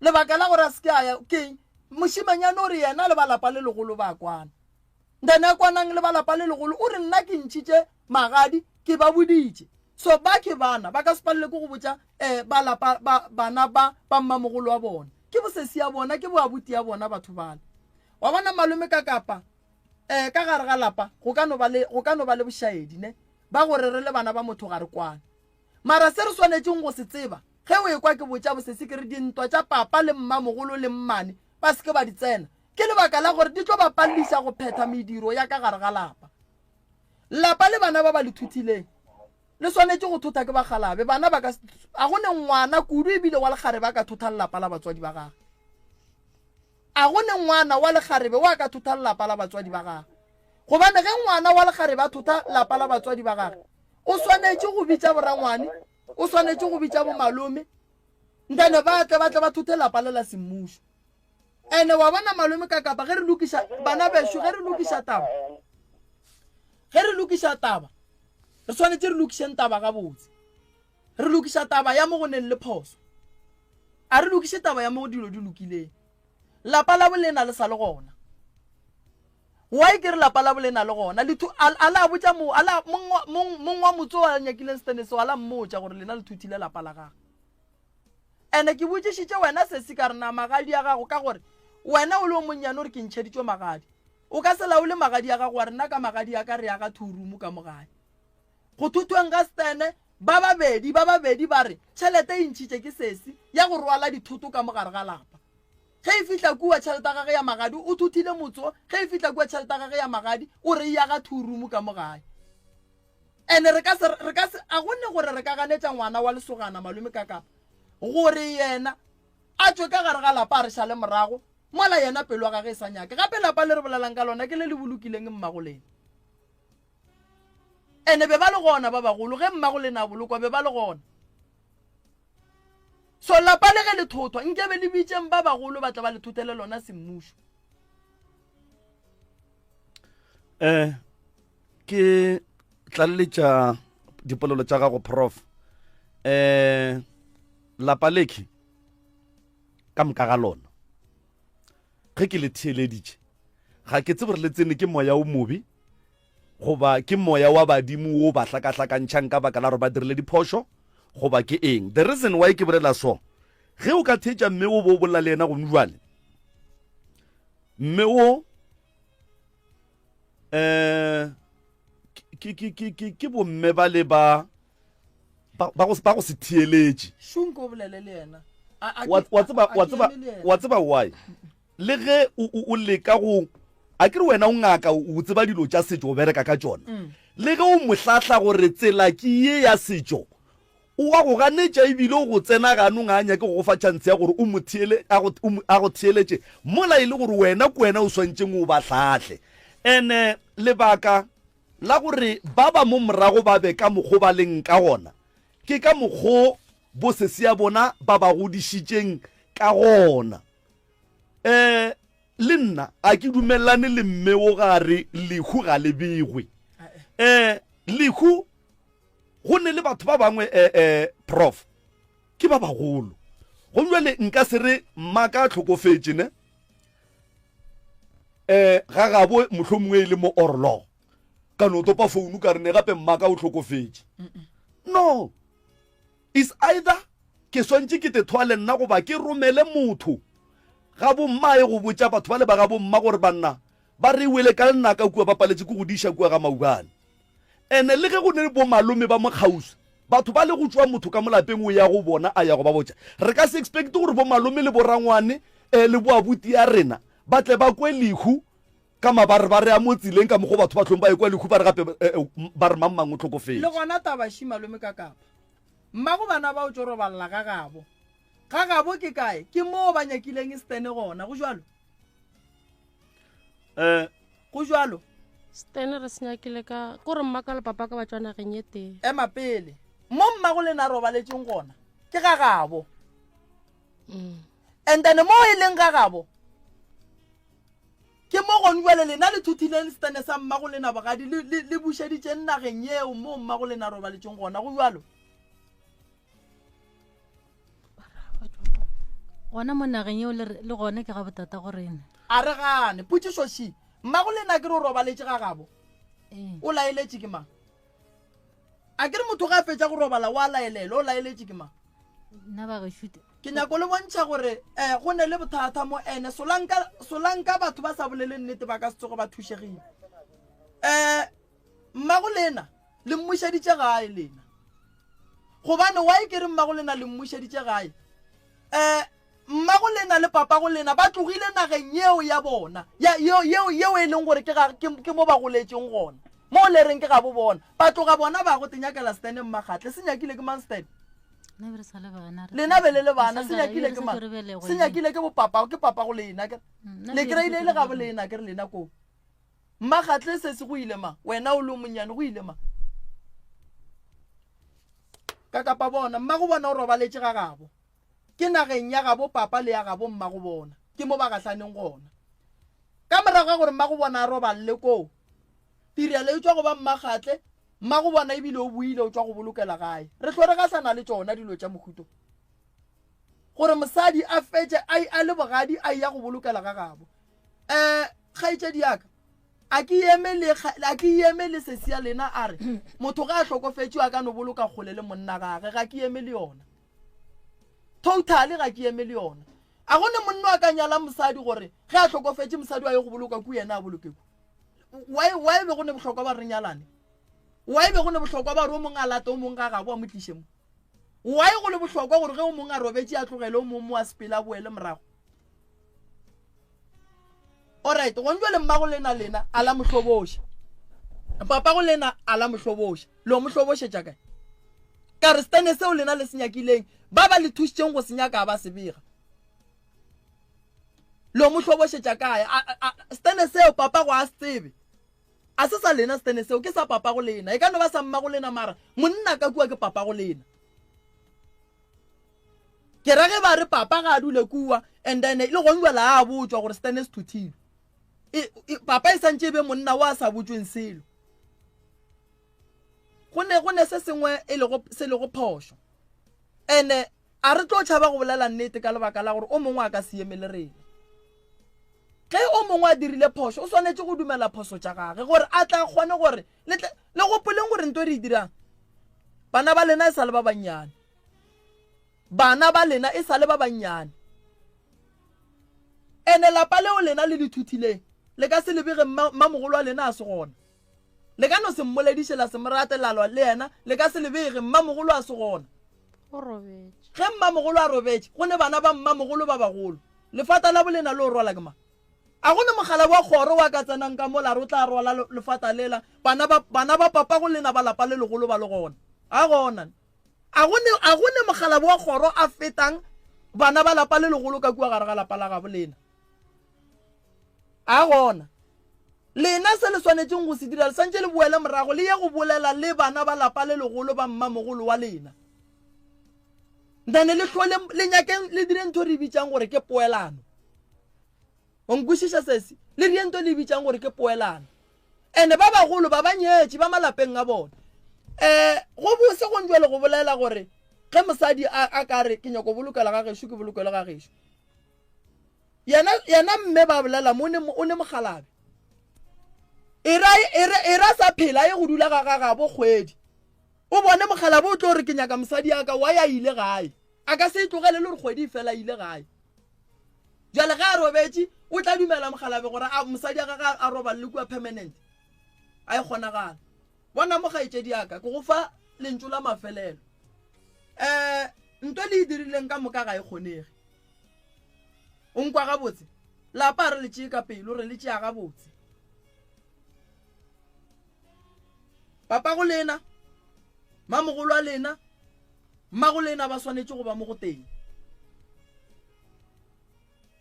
Lebaka la gore a se ke a ya ke eng? Mošimanyana o re yena le ba lapa le legolo ba kwana. Then a kwanang le ba lapa le legolo o re nna ke ntšhitše magadi ke ba boditše. So ba ke bana ba ka se palele ke go botša eh, ba lapa ba, bana ba ba mmamogolo wa bona. Ke bosesi ya bona, ke boabuti ya bona batho bale. Wa bona malome ka kapa eh ka gare ga lapa go ka no ba le go ka no ba le bošaedi ne ba gore re le bana ba motho ga re kwane mara se re swanetšeng go se tseba ge o ekwa ke botša bosesi ke re dintwa tša papa le mmamogolo le mmane ba se ke ba di tsena ke lebaka la gore di tlo ba palelisa go phetha mediro ya ka gare ga lapa lapa le bana ba ba le thuthileng le swanetše go thotha ke bakgalabe bana ba ka a go ne ngwana kudu ebile wa lekgare ba ka thotha lelapa la batswadi ba gagwe A go ne ngwana wa lekgarebe wa ka thotha lelapa la batswadi ba gagwe? Gobane ge ngwana wa lekgarebe a thotha lapa la batswadi ba gagwe, O swanetše go bitša borangwane, o swanetše go bitša bomalome, ntane ba tle ba tle ba thothe lapa le la semmušo. Ene wa bona malome ka kapa ge re lokiša bana bešo, ge re lokiša taba, ge re lokiša taba, re swanetše re lokišeng taba gabotse. Re lokiša taba ya mo go neng le phoso. A re lokiše taba ya mo dilo di lokileng. Lapa la bolena le sa le gona. Why ke re lapa la bolena le gona? Le thu, a, a la botša mo, a la, mong wa, mong, mong wa motse o a nyakileng setene seo, a la mmotša gore lena le thuthile lapa la gagwe. Ene ke botšišitše wena sesi ka re na magadi a gago ka gore wena o le o monnyane o re ke ntšheditšwe magadi. O ka se laole magadi a gago wa re nna ka magadi a ka re aga thurumu ka mo gae. Go thuthweng ga setene ba babedi ba babedi ba re tšhelete e ntšhitše ke sesi ya go rwala dithoto ka mo gare ga lapa. Ge e fihla kua tšhelete ya gage ya magadi o thuthile motse wo, ge e fihla kua tšhelete ya gage ya magadi o re e aga thurumu ka mo gae. Ene re ka se, re ka se, a go ne gore re ka ganetša ngwana wa lesogana malome Kakapa gore yena a tšwe ka gare ga lapa a re šale morago mola yena pelo ya gage e sa nyake. Gape lapa le re bolelang ka lona ke le le bolokileng mmagolena. Ene be ba le gona ba bagolo ge mmagolena a bolokwa be ba le gona. So lapa le ge le thothwa nke be le bitšeng ba bagolo ba tla ba le thothele lona semmušo. Eh ke tlaleletša dipolelo tša gago prof. Eh lapa lekhi ka moka ga lona ge ke le theeleditše ga ke tsebe gore le tsene ke moya o mobe goba ke moya wa badimo wo ba hlakahlakantšhang ka baka la gore ba dirile diphošo goba ke eng. The reason why ke bolela so, ge o ka theetša mme o bo o bolela le yena gone jwale, mme o um ke ke ke ke ke bomme ba le ba ba ba go ba go se theeletše. Šunko o bolele le yena. A- a Wa ke- wa tseba a- a wa ke tseba eme le yena. wa tseba why? Le ge o o o leka go a ke re wena o ngaka o tseba dilo tša setšo o bereka ka tšona. Le ge o mo hlahla gore tsela ke ye ya setšo o a go ganetša ebile o go tsena ganong ga a nyake go go fa chance ya gore o mo theele a go o mo a go theeletše mola e le gore wena ke wena o swantšeng o ba hlahle. Ene lebaka la gore ba ba mo morago ba be ka mokgo ba leng ka gona ke ka mokgo bosesi ya bona ba ba godišitšeng ka gona. Um le nna a ke dumelelane le mme wo ga re lehu ga le begwe. Um lehu go ne le batho ba bangwe eh, eh, prof ke ba bagolo go jale nka se re mmaka a tlhokofetše ne eh ga gabo mohlomongwe e le mo orlo ka no topa founu ka re ne gape mmaka o tlhokofetše no is either ke swantše ke te thwale nna goba ke romele motho ga bomma e go botša batho ba le ba ga bomma gore banna ba re wele ka lenaka kua ba paletše ke go diša kua ga maubane Ene le ge go ne bo malome ba mo kgauswi, batho ba le go tšwa motho ka mo lapeng o ya go bona a ya go ba botša. Re ka se expect gore bo malome le bo rangwane eh, le bo abuti ya rena ba tle ba kwe lehu ka mabarebare a mo tseleng ka mokgo batho ba hlong ba ekwa lehu ba re gape eh, eh, ba re mang mang o hlokofetše. Le gona taba ši malome ka kapa. Mmago bana ba o tšo roballa ga gabo. Ga gabo ke kae? Ke moo ba nyakileng Stene gona, go jwalo? Eh, Go jwalo? Stene re se nyakile ka ko re mmaka le papa ka ba tšwa nageng ye tee. Ema pele. Mo mmago lena a robaletšeng gona ke ga gabo. Mm. And then mo e leng ga gabo ke mo gone jwale lena le thuthileng stene sa mmago lena bogadi le, le, le bušeditšeng nageng yeo mo mmago lena a robaletšeng gona go jwalo. Gona mo nageng yeo le gona ke ga botata go rena. A re gane. Potšišo še, Mmago lena a ke re o robaletše ga gabo? Ee. O laeletše ke mang? A ke re motho ge a fetša go robala o a laelelwa, o laeletše ke mang? Nna ba gešo. Ke nyako le bontšha gore um go ne le bothata mo ene solanka, solanka batho ba sa bolele nnete ba ka se tsoge ba thušegile. Um Mmago lena le mmušeditše gae lena. Gobane why ke re mmago lena le mmušeditše gae? Eh, mmago lena le papago lena ba tlogile nageng yeo ya bona, ya, yeo, yeo, yeo e leng gore ke, ga, ke, ke mo ba goletšeng gona. Mo le reng ke ga bo bona. Ba tloga bona ba go tenyakela Stene Mmakgatle. Se nyakile ke mang Stene? Nna be re sa le bana. Lena be le le bana, se nyakile ke mang? Se nyakile ke bopapa, ke papago lena. Ke mm, le kry-ile e le gabo lena, ke re lena koo. Mmakgatle se se go ile mang? Wena o le o monnyane go ile mang? Ka kapa bona, mmago bona o robaletše ga gabo. Ke nageng ya gabo papa le ya gabo mmago bona. Ke mo ba gahlaneng gona. Ka morago ga gore mmago bona a robalele koo, tirelo e tšwa go ba mmakgatle, mmago bona ebile o boile o tšwa go bolokela gae. Re hlwe re gahlana le tšona dilo tša mohuto. Gore mosadi a fetše a a le bogadi a eya go bolokela ga gabo. Um kgaetšedi ya ka, a ke eme le a ke eme le sesi ya lena a re motho ga a hlokofetše a ka no boloka kgole le monna gage, ga ke eme le yona. Totally ga ke eme le yona. A go ne monna a ka nyala mosadi gore ge a hlokofetše mosadi a ye go boloka ku yena a boloke ku. Why why be go ne bohlokwa ba re nyalane? Why be go ne bohlokwa ba re o mongwe a late o mongwe ga gabo a mo tliše mo? Why go le bohlokwa gore ge o mongwe a robetše a tlogele o mongwe mo a sepele a boele morago? Alright, gone jwale mmago lena lena a la mohloboša. Papago lena a la mohloboša. Le mo hlobošetša kae? Ka re stene seo lena le se nyakileng, ba ba le thušitšeng go se nyaka ba se bega. Le mo hlobošetša kae? Stene seo papago a se tsebe. A se sa lena stene seo, ke sa papago lena. E ka no ba sa mmago lena mara monna ka kua ke papago lena. Ke ra ge ba re papa ga a dule kua and then le gone jwale a botšwa gore stene se thuthilwe. E, e, papa e santše e be monna wa sa botšweng selo. Go ne go ne se sengwe e lego se lego phošo. Ene a re tlo tšhaba go bolela nnete ka lebaka la gore o mongwe a ka se eme le rena. Ge o mongwe a dirile phošo o swanetše go dumela phoso tša gage gore a tla kgone gore le tle le gopoleng gore nto re e dirang bana ba lena e sa le ba bannyane. Bana ba lena e sa le ba bannyane. Ene lapa leo lena le le thuthileng le ka se le bege mmamogolo wa lena a se gona. Le ka no se mmolediše la se mo rate la lwa le yena, le ka se le bege mmamogolo a se gona. O robetše. Ge mmamogolo a robetše, go ne bana ba mmamogolo ba bagolo. Lefata la bolena le o rwala ke mang? A go ne mogala wa kgoro wa ka tsenang ka mola a re o tla rwala lefata lela, bana ba, bana ba papago lena ba lapa le legolo ba le gona? A gona. A go ne, a go ne mokgalabo wa kgoro a fetang bana ba lapa le legolo ka kua gare ga lapa la gabo lena? A gona. Lena se le swanetšeng go se dira, le swantše le boele morago le ye go bolela le bana ba lapa le legolo ba mmamogolo wa lena. Nthane le hlole le nyakeng le dire ntho re e bitšang gore ke poelano. O nkwešiša sesi? Le dire ntho le e bitšang gore ke poelano. Ene ba bagolo ba ba nyetše ba malapeng a bona. Um go bose go njwale go bolela gore ge mosadi a, a ka re ke nyako bolokela ga gešo ke bolokele ga gešo. Yena, yena mme ba bolela mo o ne mogalabe. E ra, e ra, e ra sa phela ye go dula ga ga gabo kgwedi. O bone mogalabe o tlo re ke nyaka mosadi ya ka wa ya ile gae. A ka se e tlogele le gore kgwedi e fela ile gae. Jwale ge a robetše o tla dumela mogalabe gore a mosadi ya gagwe a robale le kua permanent. A e kgonagala. Bona mo kgaetšedi ya ka ke go fa lentšu la mafelelo. Eh nto le e dirileng ka moka ga e kgonege. O nkwa gabotse? Lapa re le tšee ka pelo, re le tšea gabotse. Papago lena, mamogolo a lena, mmago lena ba swanetše go ba mo go teng.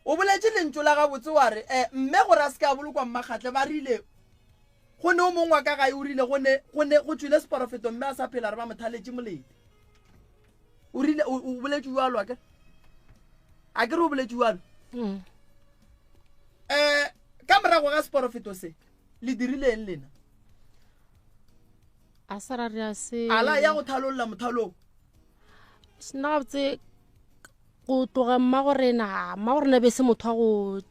O boletše lentšu la gabotse wa re, eh, mme gore a se ke a bolokwa mmakgatle ba rile go ne o mongwe wa ka gae o rile go ne go ne go tšwile seporofeto mme a sa phela re ba mothaletše molete. O rile o boletše jalo a ke a ke re o boletše jalo. Mm. Eh ka morago ga seporofeto se le dirileng lena? A sa ra re a se. Ala ya go thalolla mothalong. Nna gabotse go tloga mmago rena mmago rena be se motho wa go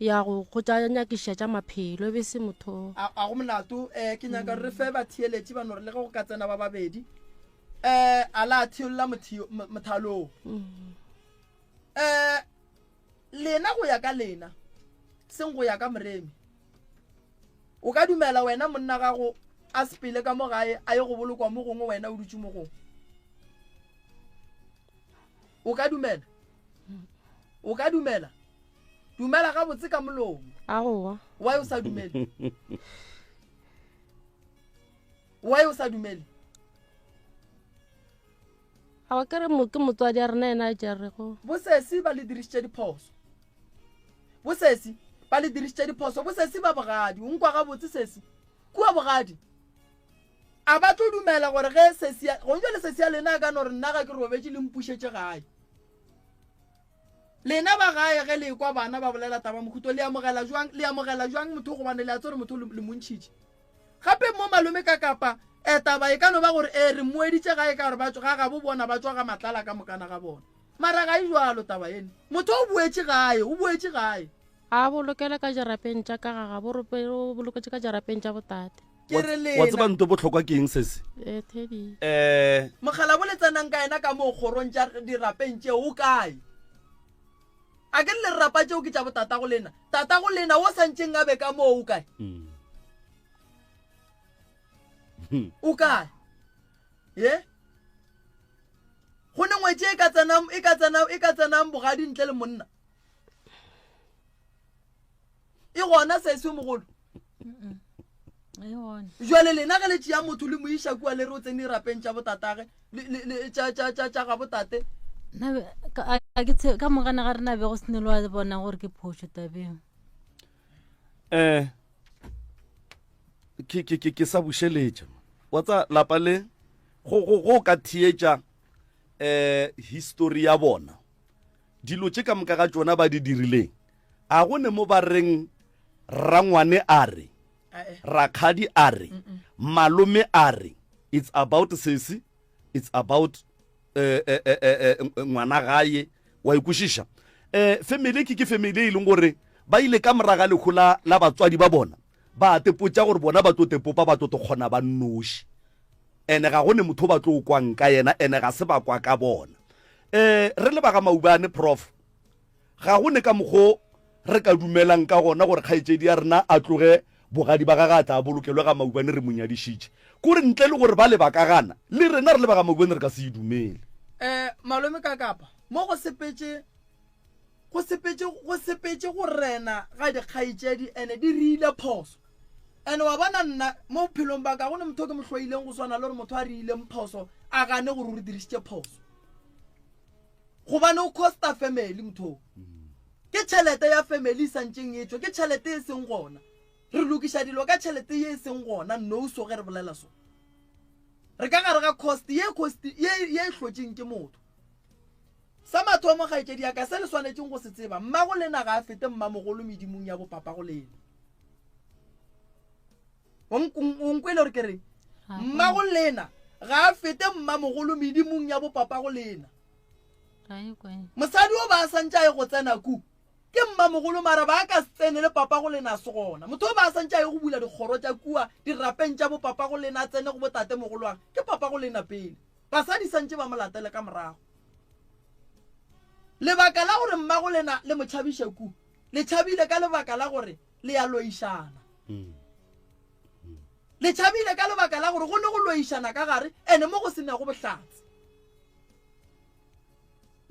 ya go go tša nyakiša tša maphelo e be se motho a go molato um ke nyaka re fe batheeletši ba no re le ge go ka tsena ba babedi um a la theolla mothalong um lena go ya ka lena seng go ya ka moremi O ka dumela wena monna gago a sepele ka mo gae a ye go bolokwa mo gongwe wena o dutše mo gongwe? O ka dumela? O ka dumela? Dumela gabotse ka molomo. Aowa. Why o sa dumele? Why o sa dumele? Aowa ke re ke motswadi a rena yena a tšerego. Bosesi ba le dirišitše diphoso. Bosesi ba le dirišitše diphoso. Bosesi ba bogadi. O nkwa gabotse sesi? Kua bogadi. A ba tlo dumela gore ge sesi ya, gong jwale sesi ya lena a ka no re nna ga ke robetše le mpušetše gae. Lena ba gae ge le ekwa bana ba bolela taba mohuto le amogela jwang, le amogela jwang motho gobane le a tseba gore motho le mo ntšhitše. Gape mo malome ka kapa e taba e ka no ba gore e re mmoeditše gae ka gore ba ga gabo bona ba tšwa ga matlala ka mokana ga bona. Mara ga e jwalo taba ene. Motho o boetše gae, o boetše gae. A bolokele ka jarapeng tša ka ga gabo, o boloketše ka jarapeng tša botate. Ke re lena. Wa tseba nto bohlokwa ke eng sesi? Ee, Teddy. Eh. Mokgalabo le tsenang ka yena ka moo kgorong tša dirapeng tšeo o kae? A ke le rapa tšeo ke tša botatago lena? Tatago lena wo sa ntšeng a be ka moo o kae? O kae? Ye? Go ne ngwetši e ka tsenang e ka tsenang e ka tsenang bogadi ntle le monna. E gona sesi o mogolo. Jwale lena ge le tšea motho le mo iša kua le re o tsene dirapeng tša botatage tša ga botate. Ka mogana ga rena be go sene le wa bona gore ke phošo tabeng. Eh ke ke ke sa bušeletša. Wa tsa lapa le go go go ka theetša eh history ya bona. Dilo tše ka moka ga tšona ba di dirileng, a go ne mo ba reng rangwane a re, rakgadi a re, malome a re, it's about sesi, it's about eh, eh, eh, eh, eh, ngwana gae, wa ikwešiša. Eh, family ke ke family e leng gore ba ile ka moraga lehu la, la batswadi ba bona, ba tepotša gore bona ba tlo tepopa, ba tlo te kgona ba nnoši. Ene ga go ne motho ba tlo kwang ka yena, ene ga se ba kwa ka bona. Um re le ba ga Maubane, Prof, ga go ne ka mokgo re ka dumelang ka gona gore kgaetšedi ya rena a tloge bogadi ba gage a tla a bolokelwe ga Maubane re mo nyadišitše. Kore ntle le gore bale ba ka gana, le rena re le ba ga Maubane re ka se e dumele. Um malome Kakapa, mo go sepetše, go sepetše, go sepetše go rena ga dikgaetšedi ene di riile phoso. And wa bona nna mo bophelong ba ka go ne motho ke mo hloileng go swana le gore motho a riileng phoso a gane gore o re dirišitše phoso. Gobane o costa family motho. Ke tšhelete ya family e santšeng e tšwe, ke tšhelete e seng gona. Re lokiša dilo ka tšhelete ye e seng gona no so ge re bolela so. Re ka gare ga cost ye cost ye ye e hlotšeng ke motho. Sa mathomo kgaetšedi ya ka se le swanetšeng go se tseba, mmago lena ga a fete mmamogolo medimong ya bopapa go lena. O nkwele gore ke reng? Mmago lena ga a fete mmamogolo medimong ya bopapa go lena. Mosadi o ba a santše a ye go tsena ku ke mmamogolo mara ba ka se tsene le papa go lena a se gona. Motho o ba a santše a ye go bula dikgoro tša kua dirapeng tša bopapa go lena a tsene go botatemogolwag ke papa go lena pele. Basadi santše ba mo latele ka morago. Lebaka la gore mmago lena le mo tšhabiše ku le tšhabile ka lebaka la gore le ya loišana. Le tšhabile ka lebaka la gore go ne go loišana ka gare ene mo go se nago bohlatse.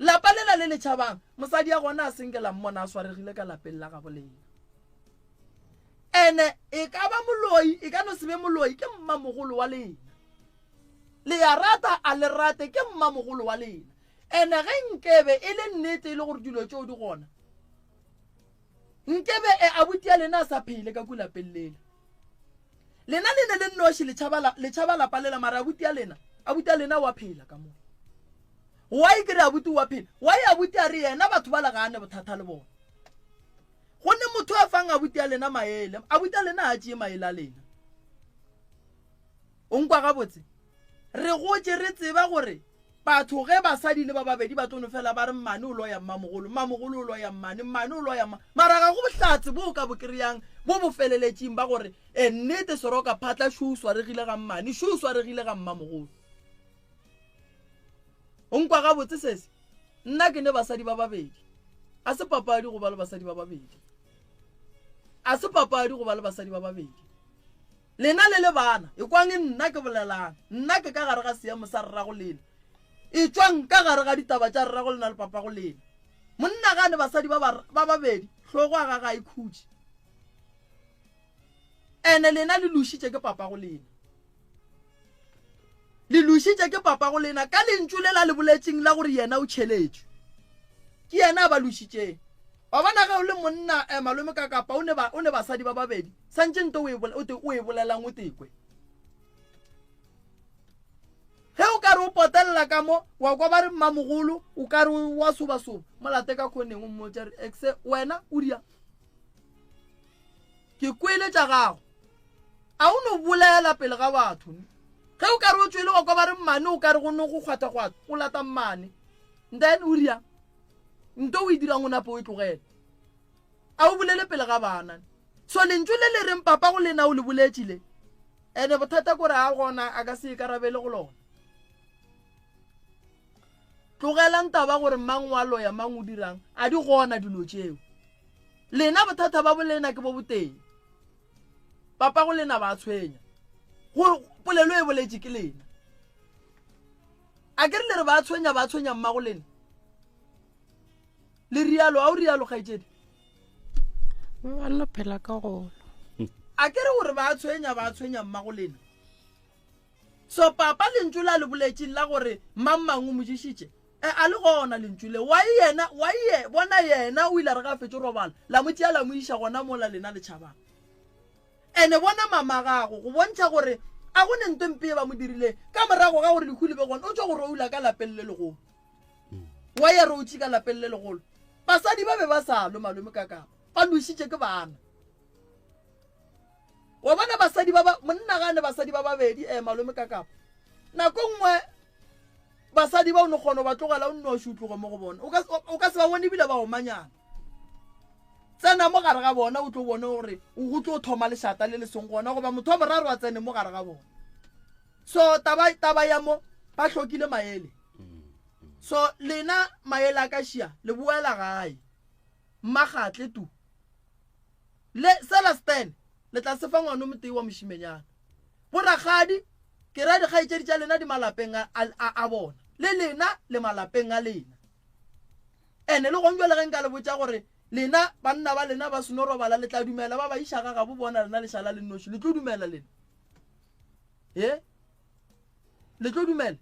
Lapa lela le le tšhabang, mosadi ya gona a senke la mmona a swaregile ka lapeng la gabo lena. Ene e ka ba moloi, e ka no se be moloi, ke mmamogolo wa lena. Le ya rata a le rate, ke mmamogolo wa lena. Ene ge nkebe e le nnete e le gore dilo tšeo di gona, Nkebe e abuti ya lena a sa phele ka ku lapeng lela. Lena le ne le nnoši le tšhaba le tšhaba lapa lela mara abuti ya lena, abuti ya lena wa phela ka mo. Why ke re abuti wa phela? Why abuti a re yena batho ba le ga ne bothata le bona. Gonne motho a fang abuti ya lena maele, abuti ya lena a tšee maele a lena. O nkwa gabotse? Re gotše re tseba gore Batho ge basadi le ba babedi ba tlo no fela ba re mmane o loya mmamogolo, mmamogolo o loya mmane, mmane o loya mma. Mara ga go bohlatse bo o ka bo kry-ang bo bo feleletšeng ba gore e nnete Seroka Phatla šo o swaregile ga mmane, šo o swaregile ga mmamogolo. O nkwa gabotse sesi? Nna ke ne basadi ba babedi. A se papadi go ba le basadi ba babedi. A se papadi go ba le basadi ba babedi. Lena le le bana, ekwang nna ke bolelang. Nna ke ka gare ga seemo sa rrago lena. Etšwang ka gare ga ditaba tša rrago lena le papago lena. Monna ga a ne basadi ba ba babedi, hlogo ya gagwe ga e khutše. Ene lena le lošitše ke papago lena. Le lošitše ke papago lena ka lentšu le la le boletšeng la gore yena o tšheletšwe. Ke yena a ba lošitšeng. Wa bona ge o le monna eh, malome ka kapa o ne ba, o ne basadi ba babedi, santše nto o e, o te, o e bolelang o tekwe. ka re o potelela ka mo wa kwa ba re mmamogolo o ka re wa sobasoba molate ka kgoneng o mmotsa re exe wena o dia ke kwele tša gago a o no bolela pele ga batho ge o ka re o tswele wa kwa ba re mmane o ka re go no go kgwata-kgwata o lata mmane then o ria nto o e dirang o nape o e tlogele a o bolele pele ga bana so lentšu le le reng papa go lena o le boletše le ene bothata kore a gona a ka se ikarabele go lona tlogelang taba gore mang wa loya mang o dirang a di gona dilo tšeo lena bothata ba bolena ke bo boteng papa go lena ba tshwenya go polelo e boletše ke lena a ke re le re ba tshwenya ba tshwenya mma go lena le rialo a o rialo kgaetšedi ba nno phela ka golo a ke re gore ba tshwenya ba tshwenya mma go lena so papa lentšu la le boletšeng la gore mang mang o mo ješitše e a le gona lentšu le wa yena wa ye bona yena o ile a re ga a fetše robala la mo tšea la mo iša gona mola lena le tšhabang ene bona mama gago go bontšha gore a go ne nto mpe e ba mo dirileng ka morago ga gore lehu le be gona o tšwa go roula ka lapeng le legolo wa ya routše ka lapeng le legolo basadi ba be ba sa lwe malome ka kapa ba lwešitše ke bana wa bona basadi ba ba monna gane basadi ba babedi um malome ka kapa nako nngwe basadi ba o ne kgona ba tlogela o nnoši o tloge mo go bona o ka se ba bone ebile ba omanyana tsena mo gare ga bona o tlo bone gore o tlo thoma lešata le le seng gona goba motho wa boraro a tsene mo gare ga bona so taba taba ya mo ba hlokile maele so lena maele a ka šia le boela gae mmagatle tu le sela stan le tla se fa ngwana o motee wa mošimenyana borakgadi ke ra dikgaetšedi tša lena di malapeng a, a, a bona le lena le malapeng a lena ene le gong jale ge nka le botša gore lena banna ba lena ba seno robala le tla dumela ba ba iša ga gabo bona lena lešala le nnoši le tlo dumela lena e le tlo dumela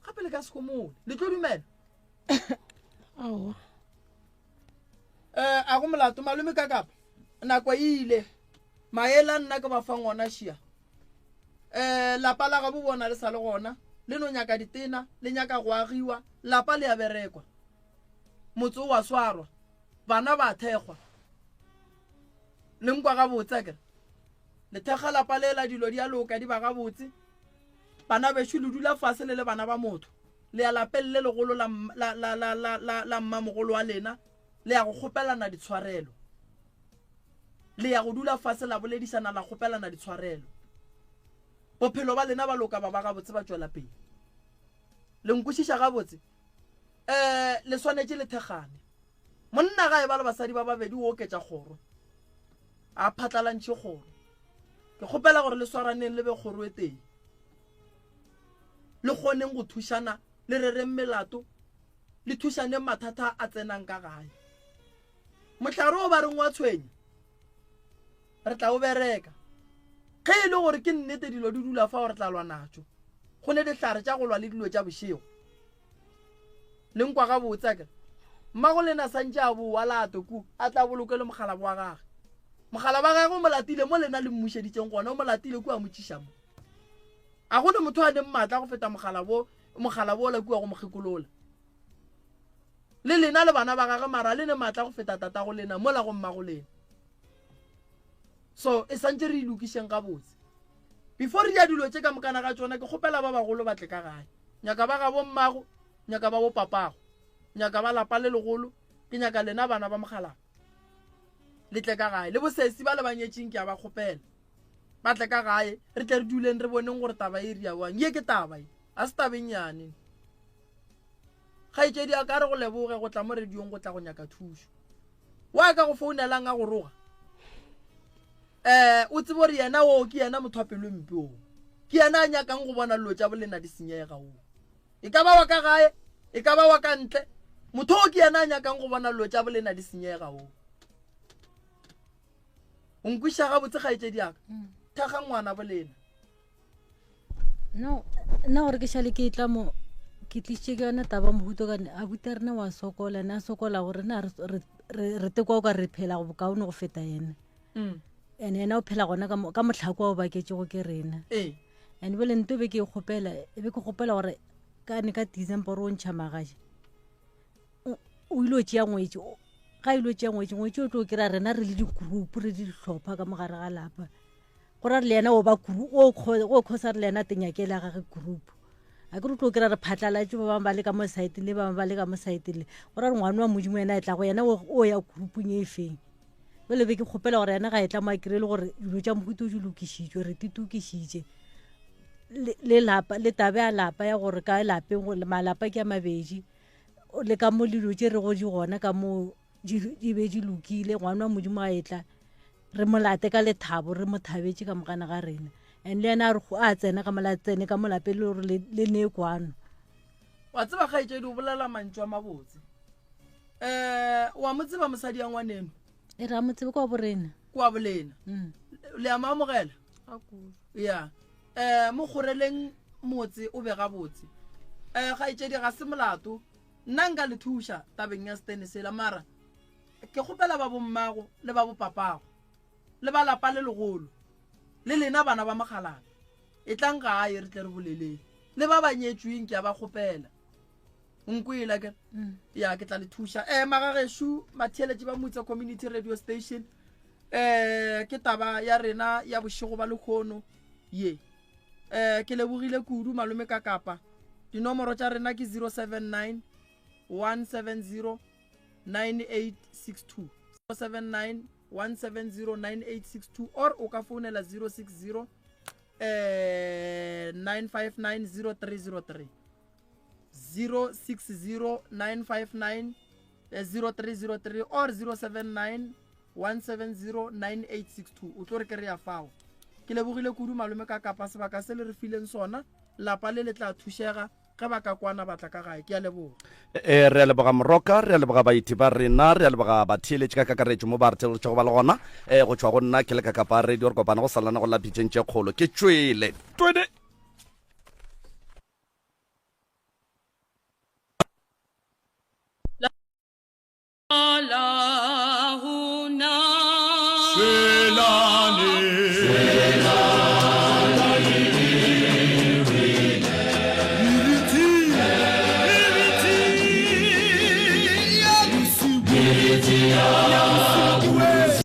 gape le ka se komole le tlo dumela aowa um a go molato malome ka kapa nako e ile maele a nna ke ba fang ona šia um lapa la gabo bona le sa le gona le no nyaka ditena le nyaka go agiwa lapa le ya berekwa motse o wa swarwa bana ba thekgwa le nkwa gabotse a kere le thekga lapa lela dilo di a loka di ba gabotse bana bešo le dula fase le le bana ba motho le ya lapeng le legolo la, la, la, la, la, la, la mmamogolo wa lena le ya go kgopelana ditshwarelo le ya go dula fase la boledišana la kgopelana ditshwarelo bophelo ba lena ba loka ba ba gabotse ba tšwela pele le nkwešiša gabotse um le swanetše le thekgane monna ga e ba le basadi ba babedi o oketša kgoro a phatlalantšhe kgoro ke kgopela gore le swaraneng le be kgoro e tee le kgoneng go thušana le rereng melato le thušaneng mathata a tsenang ka gae mohlare o ba reng wa tshwenya re tla o bereka ge e le gore ke nnete dilo di dula fao re tla lwa natso go ne dihlare tša go lwa le dilo tša bošego le nkwa gabotse akere mmago lena santše a boa lato ku a tla boloke le mogalabo wa gage mogala wa gagwe o mo latile mo lena le mmušeditseng gona o mo latile kua mo tšiša mo a go ne motho a neng maatla go feta mogala bo mogala bola kua go mokgekolola le lena le bana ba gage mara le ne maatla go feta tata go lena mola go mmago lena so e santse re ilokišeng gabotse before re ya dilo tše ka mokana ga tsona ke kgopela ba bagolo ba tle ka gae nyaka ba gabo mmago nyaka ba bo papago nyaka ba lapa le legolo ke nyaka lena bana ba mogalapa le tle ka gae le bosesi ba le banyetšeng ke a ba kgopela ba tle ka gae re tle re duleng re boneng gore taba e ria bjang ye ke taba e a se tabennyane kgaetšedi a ka re go leboge go tla mo radiong go tla go nyaka thušo wa ka go founelang a go roga um o tsebo gore yena oo ke yena motho wa pelo mpe oo ke yena a nyakang go bona dilo tša bolena di senyega oo e ka ba wa ka gae e ka ba wa ka ntle motho o ke yena a nyakang go bona dilo tša bolena di senyega oo o nkwiša gabotse kgaetšedi yaka mm. thekga ngwana bolena no nna gore ke šale ke tla mo ke tlišitše ke yone taba mohuto kane a buta rena wa sokola ne a sokola gore na re tekwa o ka re phela go bokaone go feta yena mm. and yena o phela gona ka motlhako wa o baketšego ke rena ee. And bjale nto be ke e kgopela, e be ke kgopela gore ka ne ka December o ntšha magaji. O ile o tšea ngwetši, ga ile o tšea ngwetši, ngwetši o tlo kry-a rena re le di-group, re le dihlopha ka mogare ga lapa. Go ra re le yena o ba group, o khosa re le yena teng ya kele ya gage group. A ke re tlo kry-a re phatlalatše, ba bangwe ba le ka mo side le, ba bangwe ba le ka mo side le. Go ra re ngwana wa Modimo yena e tla go yena o ya groupung e feng. Jale be ke kgopela gore yena ga e tla mo a kry-e le gore dilo tša mohuta o di lokišitšwe, re titokišitše le lapa, le tabe ya lapa ya gore ka lapeng gore malapa ke a mabedi, le ka mo dilo tše rego di gona ka mo di be di lokile. Ngwana wa Modimo a etla re mo late ka lethabo, re mo thabetše ka mogana ga rena, and le yena a tsena ka mola, tsene ka mo lapeng le gore le nee kwano. Wa tseba kgaetšedi o bolela mantšu a mabotse. Eh, wa mo tseba mosadi ya ngwaneno? E ra mo tsebe kwa borena. Kwa bolena. Mm. Le a mo amogela? Ya. Eh, mo kgoreleng motse o be gabotse. Eh, kgaetšedi ga se molato. Nna nka le thuša tabeng ya stene sela mara ke kgopela ba bommago le ba bopapago le ba lapa le legolo le lena bana ba mokgalana e tlang gae re tle re boleleng le ba ba nyetšweng ke a ba kgopela nkwela ke mm. ya ke tla le thuša um magagešu matheeletše ba motse community radio station um ke taba ya rena ya bošego ba lekgono ye um ke lebogile kudu malome ka kapa dinomoro tša rena ke 079 170 9862 079 170 9862 or o ka founela 060 eh 959 0303 060 959 0303 or 079 170 9862 o tlo re kry-a fao. Ke lebogile kudu malome ka kapa sebaka se le re fileng sona. Lapa le le tla thušega ge ba ka kwana batla ka gae. Ke a leboga. E, re a leboga Moroka, re a leboga baeti ba rena, re a leboga batheeletši ka kakaretšo mo ba re theeletšego ba le gona. E, go tšwa go nna ke le ka Kapa Radio, re kopana go salana go la pitšeng tše kgolo. Ke tšwele. Twene!